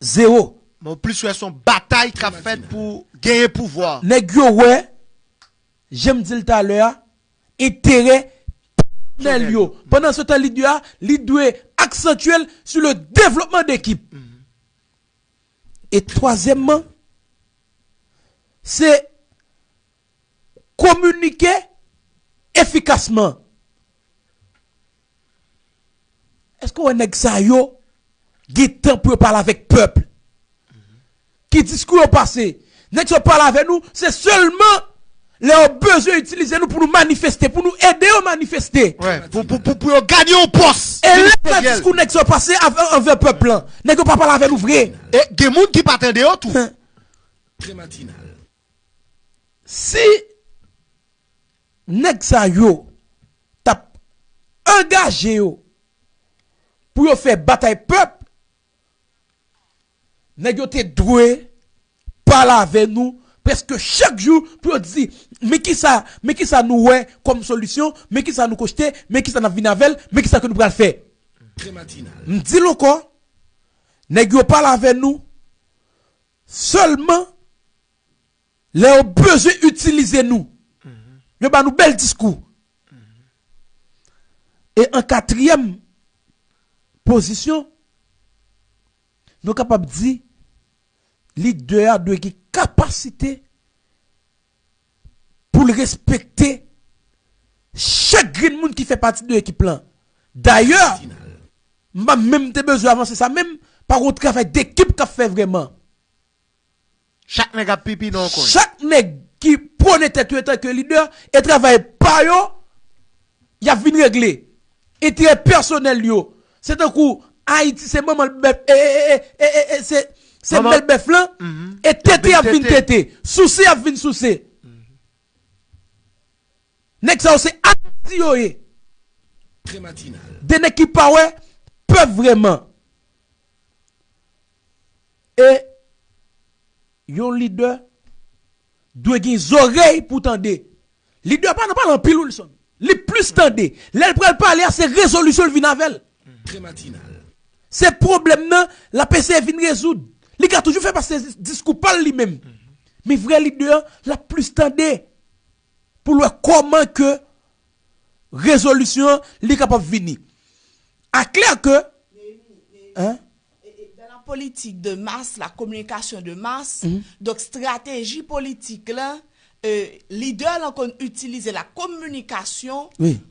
Zewo. Mwen plis wè se yon batay k ap fèt pou genyen pouvwa. Nèg yo wè, jan m di l talè a, enterè pèsonèl yo. Pandan se tan, lidè a, li dwe aksantye l sou le devlopman dekip. E twazyèmman, se kominike efikasman. Èske w wè nèg sa yo gen tan pou yo pale avèk pèp? Ki diskou yo pase? Nèg sa yo pale avè nou, se sèlman lè yo bezwen itilize nou pou nou manifeste, pou nou ede yo manifeste. Wè, pou, pou, pou, pou yo gade yon pòs ministeryèl. E lè diskou nèg sa yo pase av-, anvè pèp lan, nèg yo pa pale avè nou vre. E gen moun ki pa tande yo tou. Si nèg sa yo t ap angaje yo pou yo fè batay pèp, nèg yo te dwe pale avè nou prèske chak jou pou yo di, men kisa, men kisa nou wè kòm solisyon, men kisa nou kojte, men kisa n ap vin avè l, men kisa ke nou pral fè. M di l ankò, nèg yo pale avè nou sèlman lè yo bezwen itilize nou. Yo ba nou bèl diskou. E an katriyèm pozisyon, nou kapab di, lidè a dwe gen kapasite pou l respekte chak grenn moun ki fè pati de ekip lan. Dayè, m pa menm te bezwen avanse sa menm, pa gon travay dekip k ap fè vrèman. Chak nèg ap pipi nan yon kwen. Chak nèg ki pwone tèt yo etanke lidè, e travay pa yo, y ap vin regle. Enterè pèsonèl yo. Se tankou Ayiti se manman bèf, e, e, e, e, e, e, se, se manman bèl bèf lan, mhm, e tete y ap vin tete. Souse y ap vin souse. Mhm. Nèg sa yo se Ayiti yo ye. De nèg ki pa wè pèp vrèman. E yon lidè dwe gen zòrèy pou tande. Lidè pa nan pale anpil, Wilson. Li plis tande. Lè l pral pale a, se rezolisyon l vin avè l. Se pwoblèm nan, l ap eseye vin rezoud. Li ka toujou fè pase diskou pa l li menm. Men vrè lidè an, l ap plis tande. Pou l wè kòman ke rezolisyon an, li kapab vini. A klè ke, hein? Dans la politique de masse, la communication de masse, donk estrateji politik la, lidè lan konn itilize la kominikasyon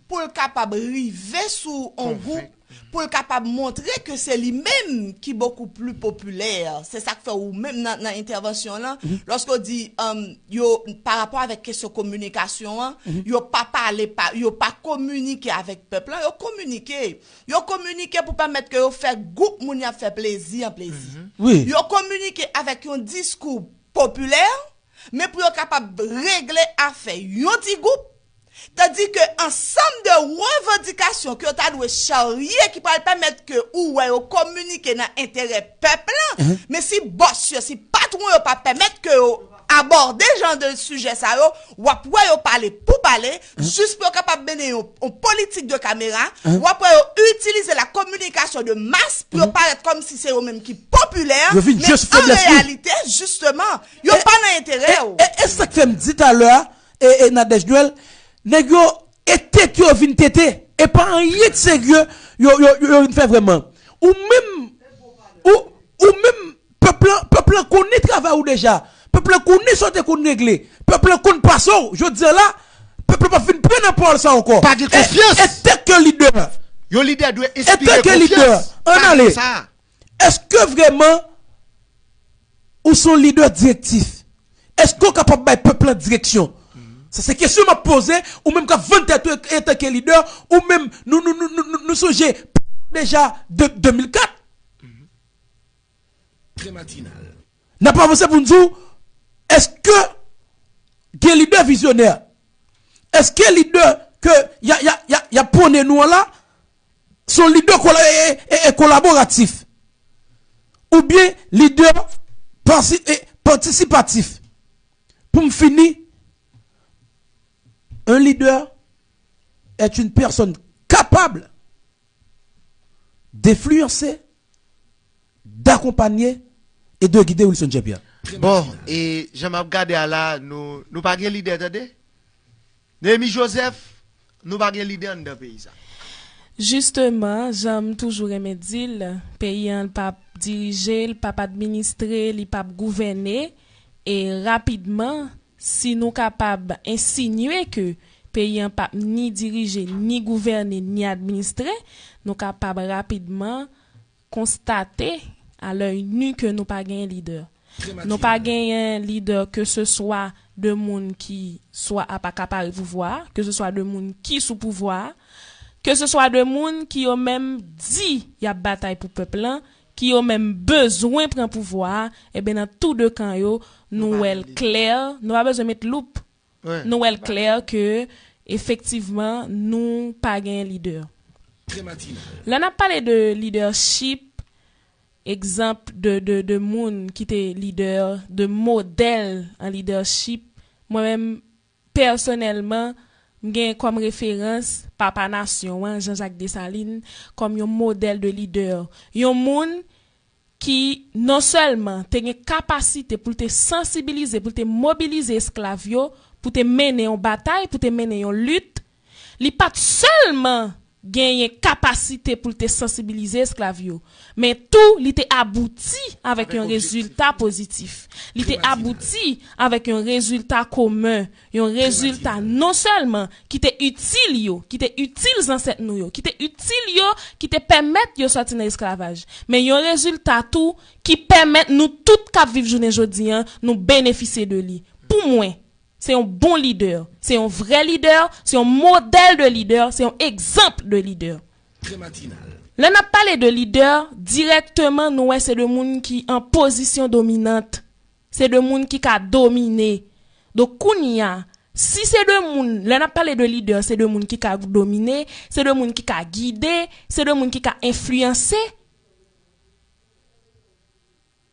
pou l kapab rive sou yon gwoup, pou l kapab montre ke se li menm ki bokou pli popilè. Se sa k fè ou menm nan entèvansyon w lan, lòske w di yo pa rapò avèk kesyon kominikasyon an, yo pa pale, yo pa kominike avèk pèp lan, yo kominike. Yo kominike pou pèmèt ke yo fè gwoup moun y ap fè plezi an plezi. Yo kominike avèk yon diskou popilè, men pou yo kapab regle afè yon ti gwoup, tandike ansanm de revandikasyon ke yo ta dwe charye ki pral pèmèt ke ou wè yo kominike nan enterè pèp lan, men si bòs yo, si patwon yo pa pèmèt ke yo abòde jan de sijè sa yo, w ap wè yo pale pou pale, jis pou yo kapab mennen yon politik de kamera, w ap wè yo itilize la kominikasyon de mas pou yo parèt kòmsi se yo menm ki popilè, men an reyalite, jisteman, yo pa nan enterè w. E sa k fè m di talè a, Nadège Noël, nèg yo e tete yo vin tete, e pa anyen de serye yo vin fè vrèman. Ou menm, ou menm, pèp lan konnen travay ou deja. Pèp lan konnen sa w te konn regle. Pèp lan konn pase w. Jodi a la, pèp lan p ap vin pran nan pawòl sa ankò. Pa gen konfyans. Etanke lidè, yon lidè dwe enspire konfyans. Ann ale. Èske vrèman ou se yon lidè direktif? Èske w kapab bay pèp lan direksyon? Sa se kesyon m ap poze, ou menm k ap vann tèt ou etanke lidè, ou menm, nou sonje deja de mil kat. N ap avanse pou n di w, èske gen lidè vizyonè? Èske lidè ke y ap pwonnen nou an la, se yon lidè kolaboratif? Oubyen lidè patisipatif? Pou m fini, un leader est une personne capable d'influencer, d'accompagner et de guider Wilson Jean-Pierre. Bon, e jan m ap gade a la, nou, nou pa gen lidè, tande? Nehemy Joseph, nou pa gen lidè anndan peyi sa. Jisteman, jan m toujou renmen di l, peyi an l p ap dirije, l p ap administre, li p ap gouvène, e rapidman, si nou kapab ensinye ke peyi an p ap ni dirije, ni gouvène, ni administre, nou kapab rapidman konstate a lè ni ke nou pa genyen lidè. Nou pa genyen lidè ke se swa de moun ki swa ap akapare pouvwa a, ke se swa de moun ki sou pouvwa a, ke se swa de moun ki yo menm di y ap batay pou pèp lan, ki yo menm bezwen pran pouvwa a, enben nan tou de kan yo, nou wè l klè, nou pa bezwen met loup. Nou wè l klè ke efektivman nou pa gen lidè. Lè n ap pale de lidèchip, egzanp de, de, de moun ki te lidè, de modèl an lidèchip, mwen menm pèsonèlman, m gen kòm referans Papa Nasyon an, Jean Jacques Dessalines, kòm yon modèl de lidè. Yon moun ki non sèlman te gen kapasite pou l te sansibilize, pou l te mobilize esklav yo, pou te mennen yon batay, pou te mennen yon lit, li pa t sèlman genyen kapasite pou l te sansibilize esklav yo, men tou li te abouti avèk yon rezilta pozitif. Li te abouti avèk yon rezilta komen, yon rezilta non sèlman ki te itil yo, ki te itil zansèt nou yo, ki te itil yo, ki te pèmèt yo sòti nan esklavaj, men yon rezilta tou ki pèmèt nou tout k ap viv jounen jodi an, nou benefisye de li. Pou mwen, se yon bon lidè, se yon vrè lidè, se yon modèl de lidè, se yon egzanp de lidè. Lè n ap pale de lidè, dirèkteman nou wè se de moun ki an pozisyon dominant. Se de moun ki ka domine. Donk kounye a, si se de moun, lè n ap pale de lidè, se de moun ki ka domine, se de moun ki ka gide, se de moun ki ka enfliyanse.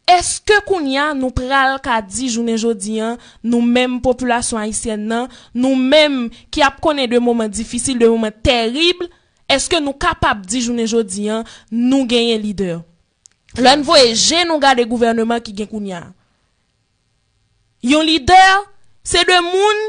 Èske kounye a nou pral ka di jounen jodi an, nou menm popilasyon ayisyèn nan, nou menm ki ap konnen de moman difisil, de moman tèrib, èske nou kapab di jounen jodi an, nou genyen lidè? Lè n voye je nou gade gouvèneman ki gen kounye a. Yon lidè, se de moun,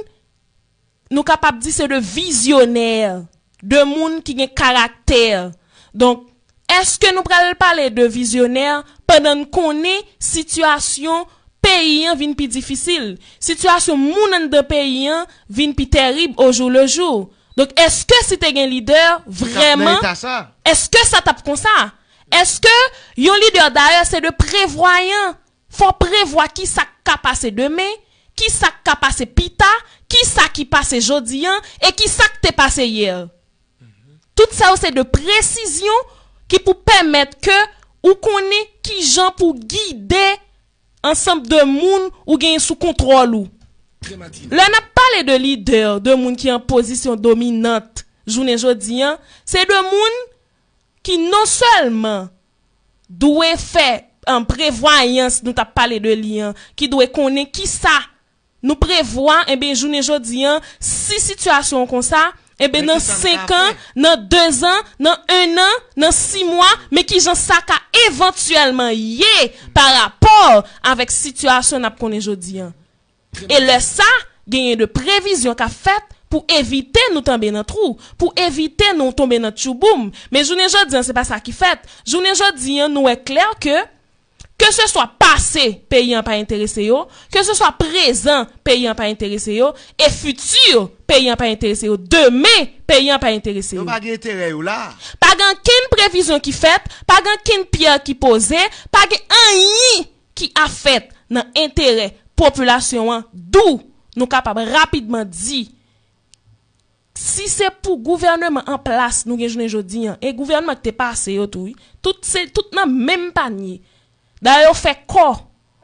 nou kapab di se de vizyonè. de moun ki gen karaktè. Donk, èske nou pral pale de vizyonè pandan n konnen sitiyasyon peyi an vin pi difisil, sitiyasyon moun anndan peyi an vin pi tèrib au jour le jour? Donk, èske si te gen lidè, vrèman, èske sa t ap konsa? Èske yon lidè, dayè, se de prevwayan? Fò w prevwa ki sa k ka pase demen, ki sa k ka pase pita, ki sa ki pase jodi an, e ki sa k te pase yè. Tout sa yo se de presizyon ki pou pèmèt ke ou konnen ki jan pou gide ansanm de moun ou genyen sou kontwòl ou. Lè n ap pale de lidè, de moun ki an pozisyon dominant jounen jodi an, se de moun ki non sèlman dwe fè, um, prevwayans, nou t ap pale de li an, ki dwe konnen ki sa nou prevwa, enben, jounen jodi an, si sitiyasyon an konsa, enben, nan senk an, nan de zan, nan en an, nan sis mwa, men ki jan sa ka evantyèlman ye pa rapò avèk sitiyasyon n ap konnen jodi an. E lè sa, genyen de previzyon k ap fèt pou evite nou tonbe nan twou, pou evite nou tonbe nan tchouboum. Men jounen jodi an, se pa sa ki fèt. Jounen jodi an, nou wè klè ke, ke se swa pase, peyi an pa enterese yo, ke se swa prezan, peyi an pa enterese yo, e fiti, peyi an pa enterese yo, demen, peyi an pa enterese yo. Yo pa gen enterè yo la. Pa gen ankenn previzyon ki fèt, pa gen ankenn pyè ki poze, pa gen anyen ki ap fèt nan enterè popilasyon an, d'où nou kapab rapidman di, si se pou gouvèneman an plas nou gen jounen jodi an, e gouvèneman ki te pase yo tou, wi, tout se, tout nan menm panye. Dayè, yo fè kò.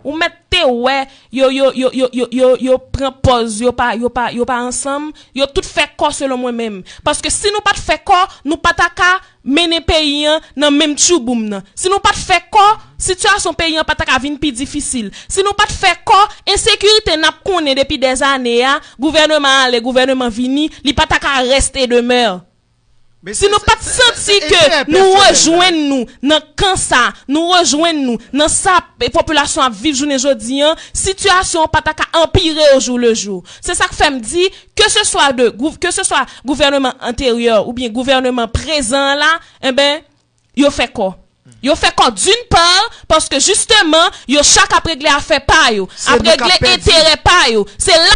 Ou mèt te wè, yo, yo, yo pran pòz, yo pa, yo pa, yo pa ansanm, yo tout fè kò selon mwen menm. Paske si nou pa t fè kò, nou pa ta ka mennen peyi an nan menm tchouboum nan. Si nou pa t fè kò, sitiyasyon peyi an pa ta ka vin pi difisil. Si nou pa t fè kò, ensekirite n ap konnen depi dèzane a, gouvèneman ale, gouvèneman vini, li pa ta ka reste demeure. Si nou pa t santi ke nou rejwenn nou nan kan sa, nou rejwenn nou nan sa, e, popilasyon ap viv jounen jodi an, sitiyasyon an pa ta ka anpire au jour le jour. Se sa k fè m di, ke se swa de gou-, ke se swa gouvèneman anteryè oubyen gouvèneman prezan an la, enben, yo fè kò. Yo fè kò d'une part, paske jisteman, yo chak ap regle afè pa yo, ap regle enterè pa yo. Se la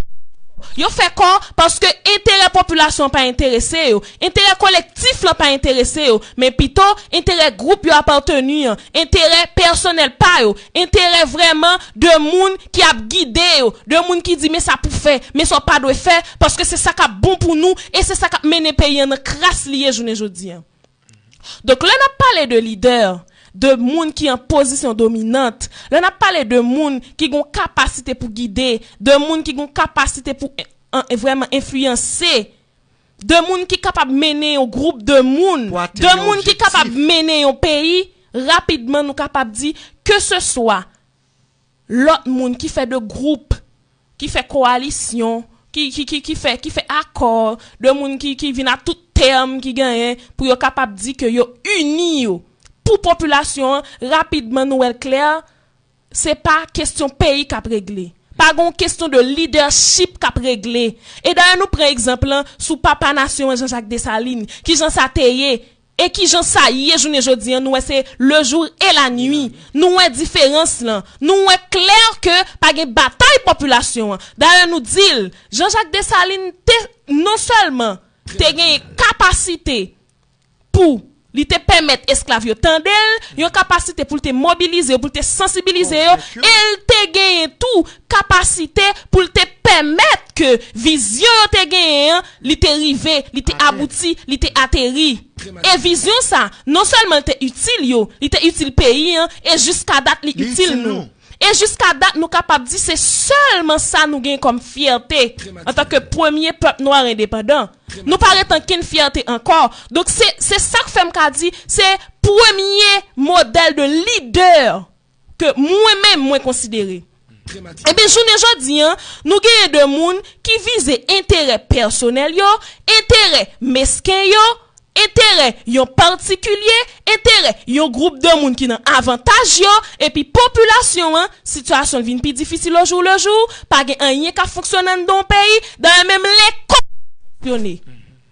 yo fè kò, paske enterè popilasyon an pa enterese yo, enterè kolektif lan pa enterese yo, men pito enterè gwoup yo apateni an, enterè pèsonèl pa yo, enterè vrèman de moun ki ap gide yo, de moun ki di, men sa pou fè, men sa w pa dwe fè, paske se sa k ap bon pou nou, e se sa k ap mennen peyi an nan kras li ye jounen jodi an. Donk, lè n ap pale de lidè, de moun ki an pozisyon dominant, lè n ap pale de moun ki gon kapasite pou gide, de moun ki gon kapasite pou en-, an-, vrèman enfliyanse, de moun ki kapab mennen yon gwoup de moun, de moun ki kapab mennen yon peyi, rapidman nou kapab di, ke se swa lòt moun ki fè de gwoup, ki fè kowalisyon, ki, ki, ki, ki fè, ki fè akò, de moun ki, ki vin a tout tèm ki genyen pou yo kapab di ke yo ini yo. Pou popilasyon an, rapidman nou wè l klè, se pa kesyon peyi k ap regle. Pa gon kesyon de lidèchip k ap regle. E dayè nou pran egzanp lan sou papa nasyon an Jean-Jacques Dessalines, kijan sa te ye, e kijan sa ye jounen jodi an, nou wè se le jour et la nuit. Nou wè diferans lan. Nou wè klè ke pa gen batay popilasyon an. Dayè nou di l, Jean-Jacques Dessalines te non sèlman te gen kapasite pou li te pèmèt esklav yo tande l, yon kapasite pou l te mobilize yo, pou l te sansibilize yo, e l te genyen tou kapasite pou l te pèmèt ke vizyon yo te genyen an, li te rive, li te abouti, li te ateri. E vizyon sa, non sèlman l te itil yo, li te itil peyi an, e jiska dat li itil nou. E jiska dat, nou kapab di se sèlman sa nou gen kòm fyète antanke premye pèp nwa endepandan. Nou pa ret ankenn fyète ankò. Donk, se, se sa k fè m ka di, se premye modèl de lidè ke mwen menm, mwen konsidere. Ebyen, jounen jodi an, nou genyen de moun ki vize enterè pèsonèl yo, enterè mesken yo, enterè yon patikilye, enterè yon gwoup de moun ki nan avantaj yo, epi popilasyon an, sitiyasyon l vin pi difisil au jour le jour, pa gen anyen k ap fonksyone anndan yon peyi, dayè menm lekòl pa fonksyone.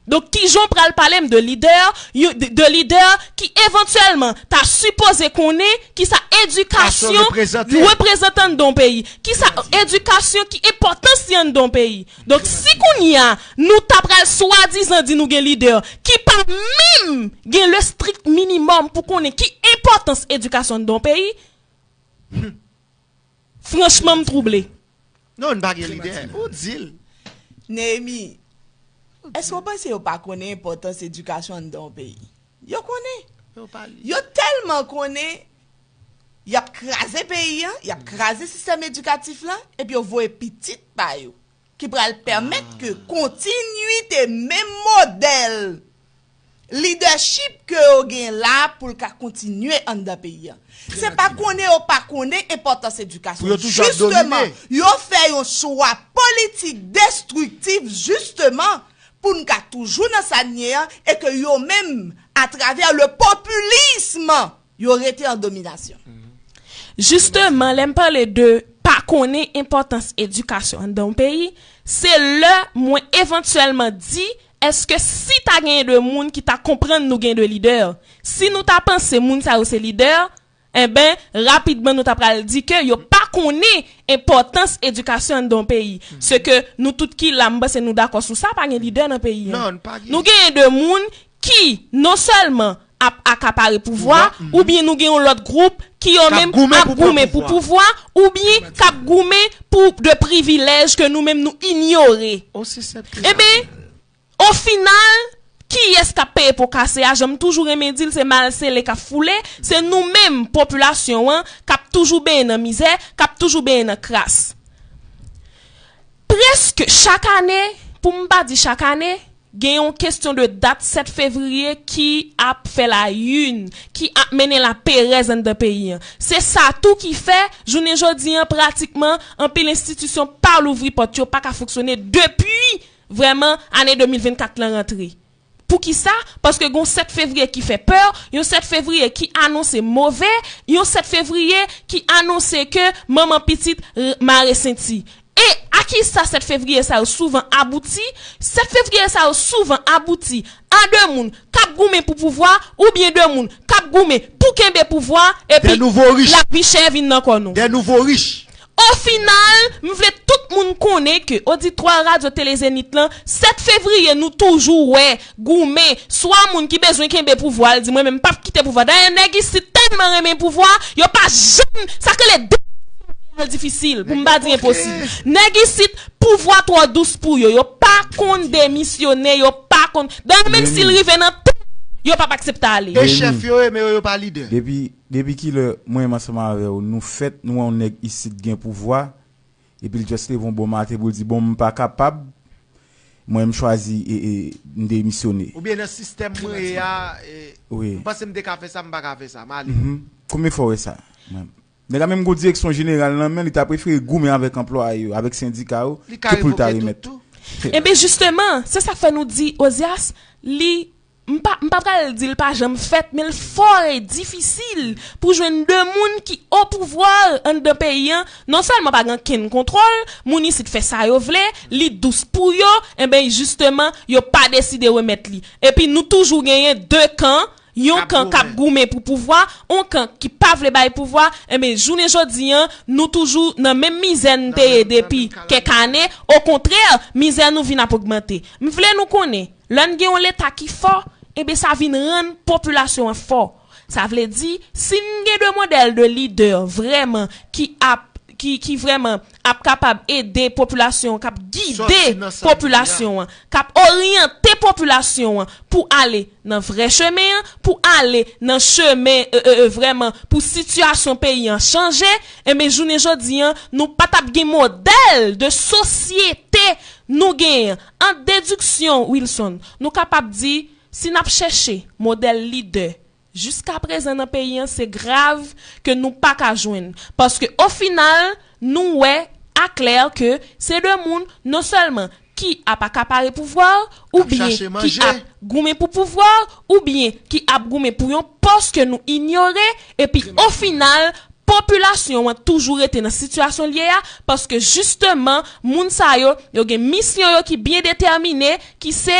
Donk, kijan w pral pale m de lidè, yon, de, de lidè ki evantyèlman ta sipoze konnen kisa edikasyon reprezante anndan yon peyi, kisa edikasyon ki enpòtans li anndan yon peyi. Donk, si kounye a, nou ta pral swadizan di nou gen lidè ki pa menm gen le strict minimum pou konnen ki enpòtans edikasyon anndan yon peyi, franchman, m twouble. Non, n pa gen lidè. Ou di l. Neyemi, èske w panse yo pa konnen enpòtans edikasyon anndan yon peyi? Yo konnen. Yo tèlman konnen, y ap kraze peyi an, y ap kraze sistèm edikatif lan, epi yo voye pitit pa yo, ki pral pèmèt ke kontinwite menm modèl lidèchip ke yo gen la pou l ka kontinye anndan peyi an. Se pa konnen yo pa konnen enpòtans edikasyon. Jisteman, yo fè yon chwa politik destriktif, jisteman, pou n ka toujou nan sa n ye an, e ke yo menm, atravè le popilism, yo rete an dominasyon. Jisteman, lè m pale de pa konnen enpòtans edikasyon anndan yon peyi, se lè mwen evantyèlman di, èske si ta genyen de moun ki ta konprann nou gen de lidè, si nou ta panse moun sa yo se lidè, enben, rapidman nou ta pral di ke yo pa konnen enpòtans edikasyon anndan yon peyi. Se ke nou tout ki la, m panse nou dakò sou sa, pa gen lidè nan peyi an. Nou genyen de moun ki non sèlman ap akapare pouvwa, oubyen nou gen yon lòt gwoup ki yo menm ap goumen pou pouvwa, oubyen k ap goumen pou de privilèj ke nou menm nou inyore. Enben, o final, kiyès k ap peye po kase a? Jan m toujou renmen di l, se mal sele k ap foule, se nou menm popilasyon an k ap toujou benyen nan mizè, k ap toujou benyen nan kras. Prèske chak ane, pou m pa di chak ane, gen yon kesyon de dat sèt fevriye ki ap fè la une, ki ap mennen laperèz anndan peyi an. Se sa tou ki fè, jounen jodi an, pratikman, anpil enstitisyon pa louvri pòt yo, pa ka fonksyone depi, vrèman, ane de mil vennkat lan rantre. Poukisa? Paske gen yon sèt fevriye ki fè pè, yon sèt fevriye ki anonse move, yon sèt fevriye ki anonse ke manman pitit mare senti. E a kisa sèt fevriye sa yo souvan abouti? Sèt fevriye sa yo souvan abouti a de moun k ap goumen pou pouvwa oubyen de moun k ap goumen pou kenbe pouvwa, epi lavi chè vin nan kò nou. De nouvo rich. O final, m vle tout moun konnen ke oditwa Radyo Tele Zenith lan, sèt fevriye nou toujou wè goumen, swa moun ki bezwen kenbe pouvwa, l di mwen menm m p ap kite pouvwa. Dayè nèg isit tèlman renmen pouvwa, yo pa janm, sa k rele de difisil, pou m pa di enposib. Nèg isit, pouvwa twò dous pou yo. Yo pa konn demisyone, yo pa konn. Dayè menm si l rive nan tèt, yo p ap aksepte ale. E chèf yo ye, men yo, yo pa lidè. Depi, depi kilè mwen menm ansanm avè w, nou fèt, nou wè yon nèg isit gen pouvwa, epi l just leve yon bon maten pou l di, bon, m pa kapab, mwen m chwazi e, e, m demisyone. Oubyen nan sistèm mwen ye a, e, m panse m te ka fè sa, m pa ka fè sa, m ale. Konbyen fwa w wè sa? Nèg la menm gon direksyon jeneral nan men l, li ta prefere goumen avèk anplwaye yo, avèk sendika yo, ke pou l ta remèt. Enben, jisteman, se sa k fè nou di, Ozias, li, m pa, m pa pral di l pa janm fèt, men l fò e difisil pou jwenn de moun ki o pouvwa anndan peyi an, non sèlman pa gen ankenn kontwòl, moun isit fè sa yo vle, li dous pou yo, enben, jisteman, yo pa deside remèt li. Epi nou toujou genyen de kan, yon kan k ap goumen pou pouvwa, yon kan ki pa vle bay pouvwa, enben, jounen jodi an, nou toujou nan menm mizè n te ye depi kèk ane, okontrè, mizè nou vin ap ogmante. M vle nou konnen, lè n gen yon Leta ki fò, enben, sa vin rann popilasyon an fò. Sa vle di, si n gen de modèl de lidè vrèman ki ap ki, ki vrèman ap kapab ede popilasyon an, k ap gide popilasyon an, k ap oryante popilasyon an pou ale nan vrè chemen an, pou ale nan chemen e, e, e, vrèman pou sitiyasyon peyi an chanje, enben, jounen jodi an, nou pa t ap gen modèl de sosyete nou genyen. An dediksyon, Wilson, nou kapab di, si n ap chèche modèl lidè, jiskaprezan nan peyi an, se grav ke nou pa ka jwenn. Paske o final, nou wè aklè ke se de moun non sèlman ki ap akapare pouvwa, oubyen ki ap goumen pou pouvwa, oubyen ki ap goumen pou yon pòs ke nou inyore, epi o final, popilasyon an toujou rete nan sitiyasyon l ye a, paske jisteman, moun sa yo, yo gen misyon yo ki byen detèmine, ki se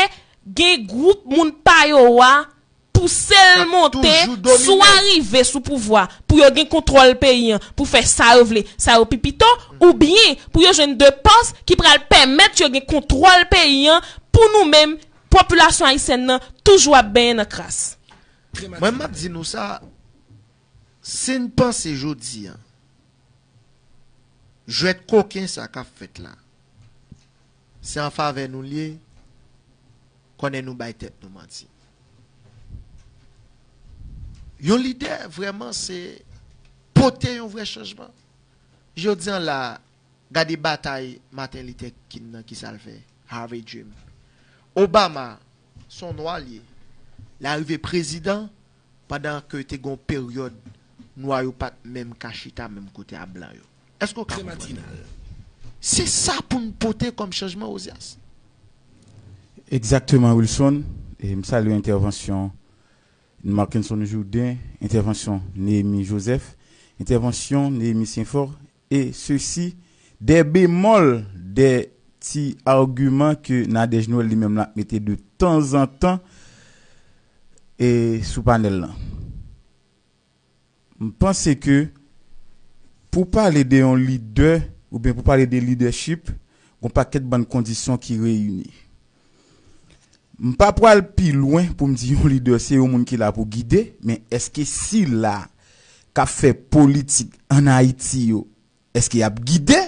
gen gwoup moun pa yo a pouse l monte, swa rive sou pouvwa pou yo gen kontwòl peyi an, pou fè sa yo vle, sa yo pi pito, oubyen pou yo jwenn de pòs ki pral pèmèt yo gen kontwòl peyi an pou nou menm, popilasyon ayisyèn nan toujou ap benyen nan kras. Mwen m ap di nou sa, si n panse jodi a, jwèt koken sa k ap fèt la, se an favè nou l ye, konnen nou bay tèt nou manti. Yon lidè vrèman se pote yon vrè chanjman. Jodi a la, gade batay Martin Luther King nan, kisa l fè? Harvey Dream. Obama, se yon nwa l ye. L arive prezidan pandan ke te gen yon peryòd nwa yo pa t menm ka chita menm kote a blan yo. Èske w ka konprann? Se sa pou n pote kòm chanjman, Ozias. Egzakteman, Wilson. E m salye entèvansyon Marckenson Jourdain, entèvansyon Néhémie Joseph, entèvansyon Néhémie Saint-Fort, e sesi de bemòl, de ti agiman ke Nadège Noël li menm l ap mete de tanzantan e sou panèl lan. M panse ke pou pale de yon lidè oubyen pou pale de lidèchip, gon pakèt bann kondisyon ki reyini. M pa pral pi lwen pou m di yon lidè se yon moun ki la pou gide, men èske sila k ap fè politik ann Ayiti yo, èske y ap gide?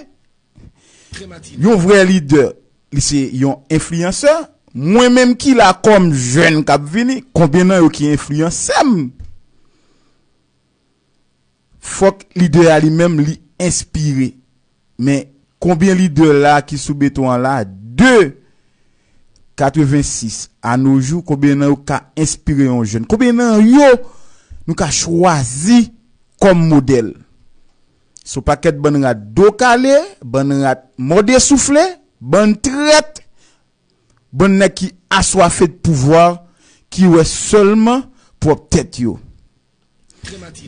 Yon vrè lidè, li se yon enfliyansè. Mwen menm ki la kòm jèn k ap vini, konbyen nan yo ki enfliyanse m? Fòk lidè a li menm li enspire. Men konbyen lidè la ki sou beton an la, de katrevensis a no jou, konbyen nan yo ka enspire yon jèn? Konbyen nan yo nou ka chwazi kòm modèl? Se yon pakèt bann rat do kale, bann rat mòde soufle, bann trèt, bann nèg ki aswafe de pouvwa, ki wè sèlman pwòp tèt yo.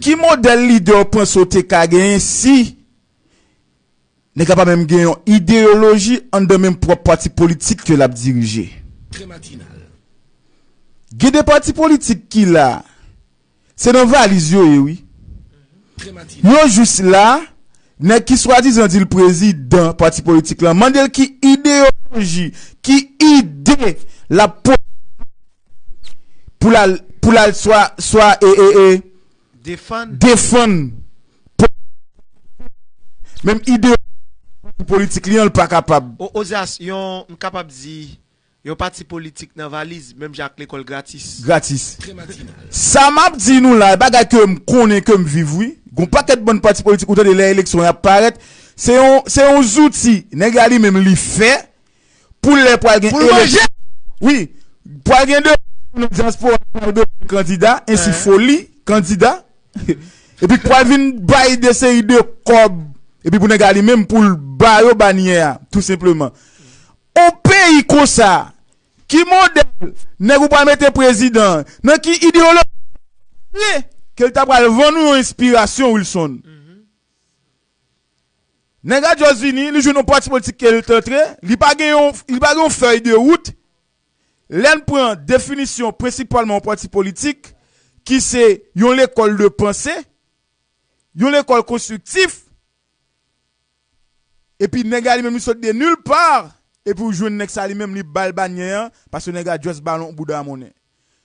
Ki modèl lidè w panse w te ka genyen si nèg la pa menm gen yon ideyoloji anndan menm pwòp pati politik ke l ap dirije? Gen de pati politik ki la, se nan valiz yo ye, wi. Yo jis la, nèg ki swadizan di l prezidan pati politik lan, mande l ki ideyoloji, ki ide l ap pou l al, pou l al swa, swa e, e, e, defann. Defann menm ide politik li an, l pa kapab. Ozyas, yon, m kapab di, yon pati politik nan valiz, menm jan ak lekòl gratis. Gratis. Sa m ap di nou la, bagay ke m konnen, ke m viv, wi. Gon pakèt bann pati politik, ou tande lè eleksyon y ap parèt, se yon, se yon zouti nèg la li menm li fè, pou lè pral gen eleksyon. Wi, pral gen de nan dyaspora pral bezwen kandida, ensi foli kandida. Epi pral vin bay de seri de kòb, epi pou nèg la li menm pou l ba yo banyè a, tou senpleman. On peyi konsa, ki modèl nèg ou pral mete prezidan an, nan ki ideyoloji ke l ta pral vann ou yon enspirasyon, Wilson? Nèg la just vini, li jwenn yon pati politik ke l t antre, li pa gen yon, li pa gen yon fèy de wout. Lè n pran definisyon prensipalman yon pati politik, ki se yon lekòl de panse, yon lekòl konstriktif, epi nèg la li menm li sot de nil pa, epi ou jwenn nèg sa li menm li ba l banyè an, paske nèg la just ba l yon bouda monnen.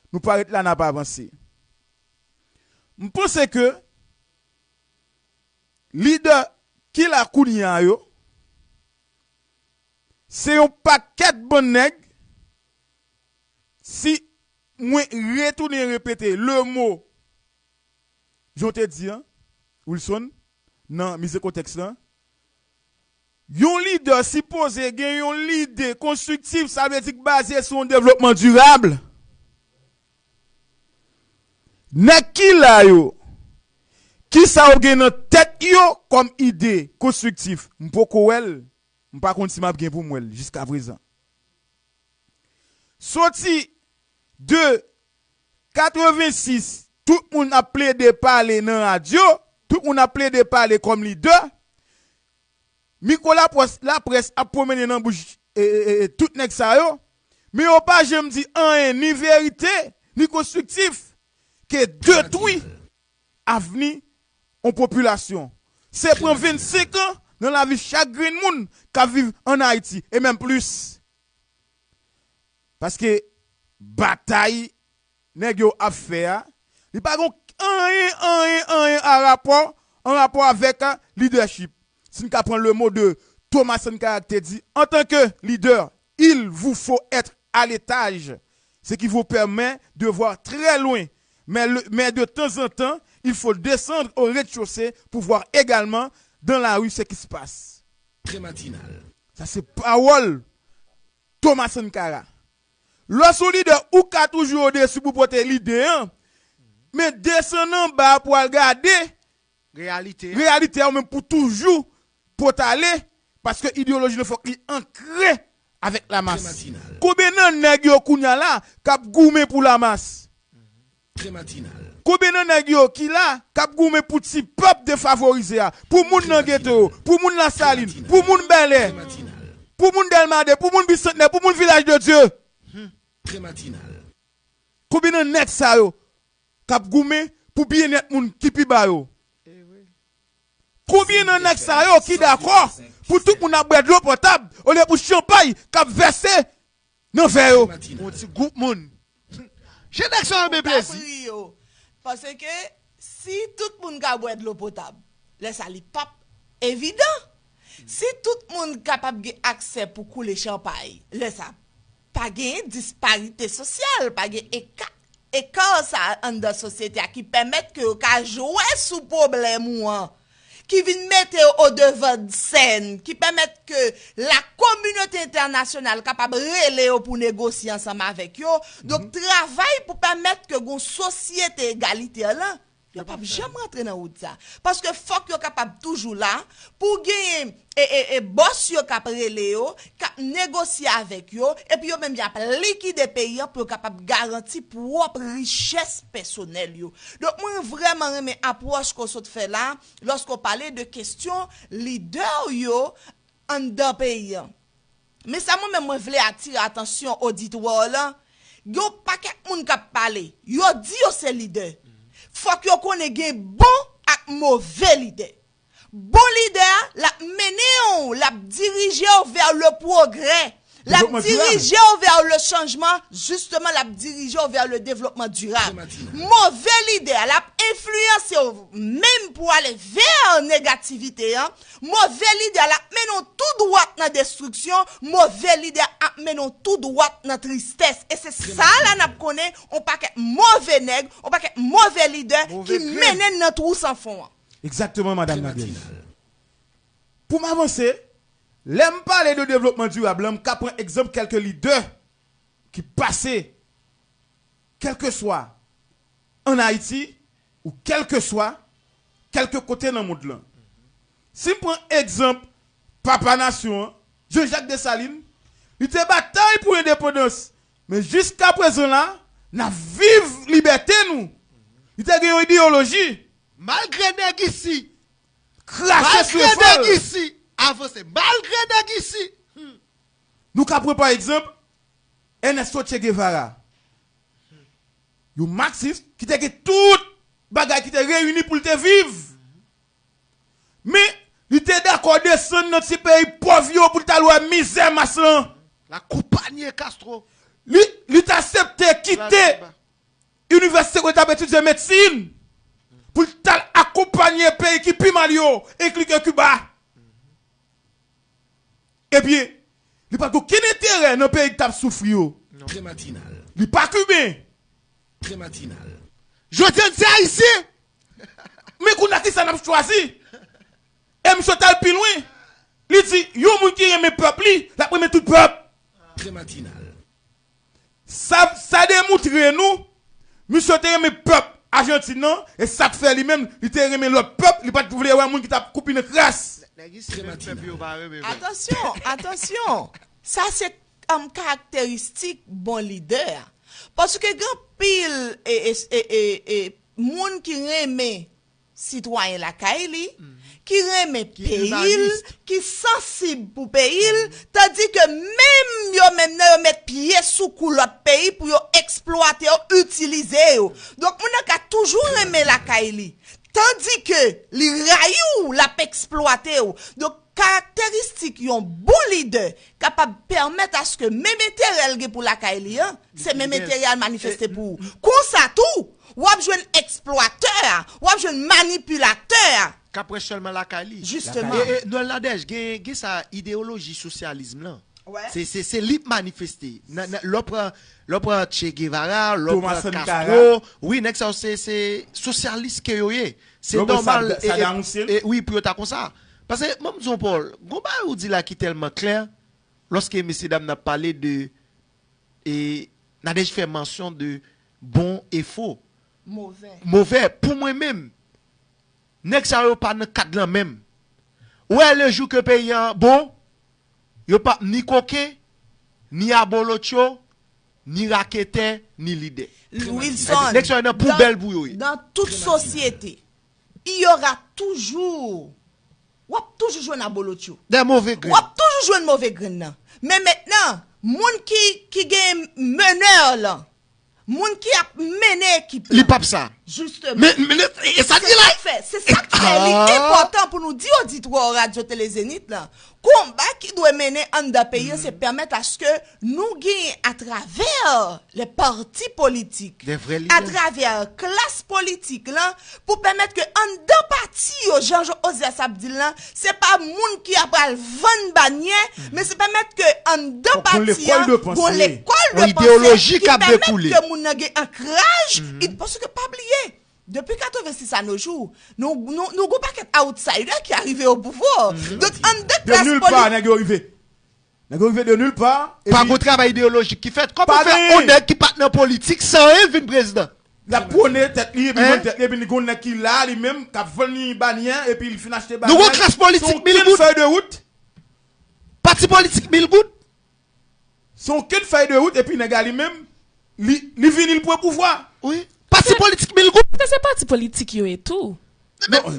Nou pa ret la, n ap avanse. M panse ke lidè ki la kounye a yo, se yon pakèt bann nèg, si mwen retounen repete le mo, jan w te di an, Wilson, nan mize kontèks lan, yon lidè sipoze gen yon lide konstriktif, sa vle di k baze sou yon devlopman dirab. Nèg ki la yo, kisa yo gen nan tèt yo kòm ide konstriktif? M poko wè l, m pa konn si m ap gen pou m wè l jiskaprezan. Soti de katrevensis, tout moun ap plede pale nan radyo, tout moun ap plede pale kòm lidè. Mikwo laprès, laprès ap pwomennen nan bouch, e, e, e, e, tout nèg sa yo. Men yo pa janm di anyen, ni verite, ni konstriktif, ke detwi avni yon popilasyon. Se pran vennsenk an nan lavi chak grenn moun k ap viv ann Ayiti, e menm plis. Paske batay nèg yo ap fè a, li pa gon anyen, anyen, anyen a rapò, an rapò avèk lidèchip. Si n ka pran le mo de Thomas Sankara ki te di, en tant que leader, il vous faut être à l'étage, ce qui vous permet de voir très loin. Mais, le- mais de temps en temps, il faut descendre au rez-de-chaussée pour voir également dans la rue ce qui se passe. Très matinal. Sa se pawòl Thomas Sankara. Lè w se yon lidè, ou ka toujou odesi pou pote lide an, men desann anba pou al gade Reyalite. Reyalite a, ou menm pou toujou potale, paske ideyoloji nou fòk li ankre avèk lamas. Konbyen nan nèg yo kounye a la k ap goumen pou lamas? Konbyen nan nèg yo ki la k ap goumen pou ti pèp defavorize a, pou moun nan geto yo, pou moun Lasalin, pou moun Bèlè, pou moun Dèlma de, pou moun Bisantnè, pou moun Vilaj de Dye? Konbyen nan nèg sa yo k ap goumen pou byennèt moun ki pi ba yo? Konbyen nan nèg sa yo ki dakò pou tout moun ap bwè dlo potab olye pou chanpay k ap vèse nan vè yo? Yon ti gwoup moun. Jan nèg sa yo renmen plezi. Paske si tout moun ka bwè dlo potab, lè sa li p ap evidan. Si tout moun kapab gen aksè pou koule chanpay, lè sa pa gen disparite sosyal, pa gen eka, eka sa anndan sosyete a ki pèmèt ke yo ka jwe sou pwoblèm ou an, ki vin mete yo o devan de sèn, ki pèmèt ke la kominote entènasyonal kapab rele yo pou negosye ansanm avèk yo. Donk, travay pou pèmèt ke gon sosyete egalitè lan, yo p ap janm rantre nan wout sa. Paske fòk yo kapab toujou la pou genyen e, e, e bòs yo k ap rele yo, k ap negosye avèk yo, epi yo menm y ap likide peyi an pou yo kapab garanti pwòp richès pèsonèl yo. Donk, mwen vrèman renmen apwòch ke w sot fè la, lòske w pale de kesyon lidè yo anndan peyi an. Men sa mwen menm mwen vle atire atansyon oditwa w lan, gen yon pakèt moun k ap pale, yo di yo se lidè. Fòk yo konnen gen bon ak move lidè. Bon lidè a, l ap mennen w, l ap dirije w vè le pwogrè. L ap dirije w vè le chanjman, jisteman, l ap dirije w vè le devlopman dirab. Move lidè a, l ap enfliyanse w menm pou ale vè negativite an. Move lidè a, l ap mennen w tou dwat nan destriksyon. Move lidè a ap mennen w tou dwat nan tristès. E se sa la n ap konnen, yon pakèt move nèg, yon pakèt move lidè ki mennen n nan twou san fon an. Egzakteman, madanm Nadège. Pou m avanse, lè m pale de devlopman dirab lan, m ka pran egzanp kèlke lidè ki pase, kèlkeswa ann Ayiti ou kèlkeswa kèlke kote nan mond lan. Si m pran egzanp papa nasyon an, Jean Jacques Dessalines, li te batay pou endepandans, men jiskaprezan la, n ap viv libète nou. Li te gen yon ideyoloji. Malgre nèg isi krache sou efò l. Malgre nèg isi avanse. Malgre nèg isi. Nou ka pran pa egzanp Ernesto Che Guevara. Yon maksis ki te gen tout bagay ki te reyini pou l te viv. Men, li te dakò desann nan ti peyi pòv yo pou l t al wè mizè mas lan. L akonpaye Castro. Li, li t aksepte kite inivèsite kote l t ap etidye medsin pou l t al akonpaye peyi ki pi mal yo, enkli ke Kiba. Ebyen, li pa t gen okenn enterè nan peyi ki t ap soufri yo. Li pa kiben. Jodi a, n se Ayisyen. Men kounye a, kisa n ap chwazi? E misye t al pi lwen. Li di, yon moun ki renmen pèp li, l ap renmen tout pèp. Sa, sa demoutre nou, misye te renmen pèp Ajantin nan, e sa k fè li menm, li te renmen lòt pèp, li pa t vle wè moun ki t ap koupe nan kras. Nèg isi menm pèp yo pa renmen menm. Atansyon, atansyon. Sa se, um, karakteristik bon lidè a. Paske gen anpil, e, e, e, e, e, moun ki renmen sitwayen lakay li, ki renmen peyi l, ki sansib pou peyi l, tandike menm yo menm nan yo met pye sou kou lòt peyi pou yo eksplwate yo, itilize yo. Donk, moun nan ka toujou renmen lakay li, tandike li rayi w, l ap eksplwate w. Donk, karakteristik yon bon lidè kapab pèmèt aske menm enterè l gen pou lakay li an, se menm enterè a l manifeste pou ou. Konsa tou, w ap jwenn eksplwatè a, w ap jwenn manipilatè a. K ap wè sèlman lakay li. Jisteman. E, e, Noël Nadège, gen, gen sa ideyoloji sosyalism lan. Wè. Se, se, se li k manifeste. Nan, nan, lè w pran, lè w pran Che Guevara, lè w pran Castro, wi, nèg sa yo se, se sosyalis ke yo ye. Se nòmal, e, e, e, wi, pou yo ta konsa. Paske, ban m di w, Paul, gon bagay ou di la ki tèlman klè, lòske mesye dam nan ap pale de, e, Nadège fè mansyon de bon e fo. Movè. Movè, pou mwen menm, nèg sa yo pa nan kad lan menm. Ou wè, le jou ke peyi an bon, yo p ap ni koken, ni abolotcho, ni raketè, ni lidè. Wilson, nèg sa yo nan poubèl pou yo ye. Dans toute société, il y aura toujours, w ap toujou jwenn abolotcho. Des mauvais grains. W ap toujou jwenn move grenn nan. Men mentnan, moun ki, ki gen menè lan, moun ki ap mennen ekip lan. Li p ap sa. Jisteman. Men, men, e sa k di la. Se sa k fè, se sa k fè li enpòtan pou nou di oditwa Radyo Tele Zenith lan, konba ki dwe mennen anndan peyi an, se pèmèt aske nou genyen atravè les partis politiques, atravè klas politik lan, pou pèmèt ke anndan pati yo, jan Ozias ap di l lan, se pa moun ki ap al vann banyè, men se pèmèt ke anndan pati an, gon lekòl de panse ki pèmèt ke moun nan gen ankraj, paske pa bliye, depi katrevensis a no jou, nou, nou, nou gon pakèt outsider ki arive o pouvwa. Donk, anndan klas politik, nèg yo rive. Nèg yo rive de nil pa. Pa gon travay ideyolojik ki fèt. Kòman fè yon nèg ki pa t nan politik san anyen vin prezidan? L ap pwone tèt li, epi vann tèt li, epi li gon nèg ki la, li menm, k ap vann li banyè, epi li fin achte banyè. Nou gon klas politik mil goud. Fèy de wout. Pati politik mil goud. Se yon kenn fèy de wout, epi nèg la li menm, li, li vini, li pran pouvwa. Wi. Pati politik mil goud. Se, se pati politik yo ye tou. Non,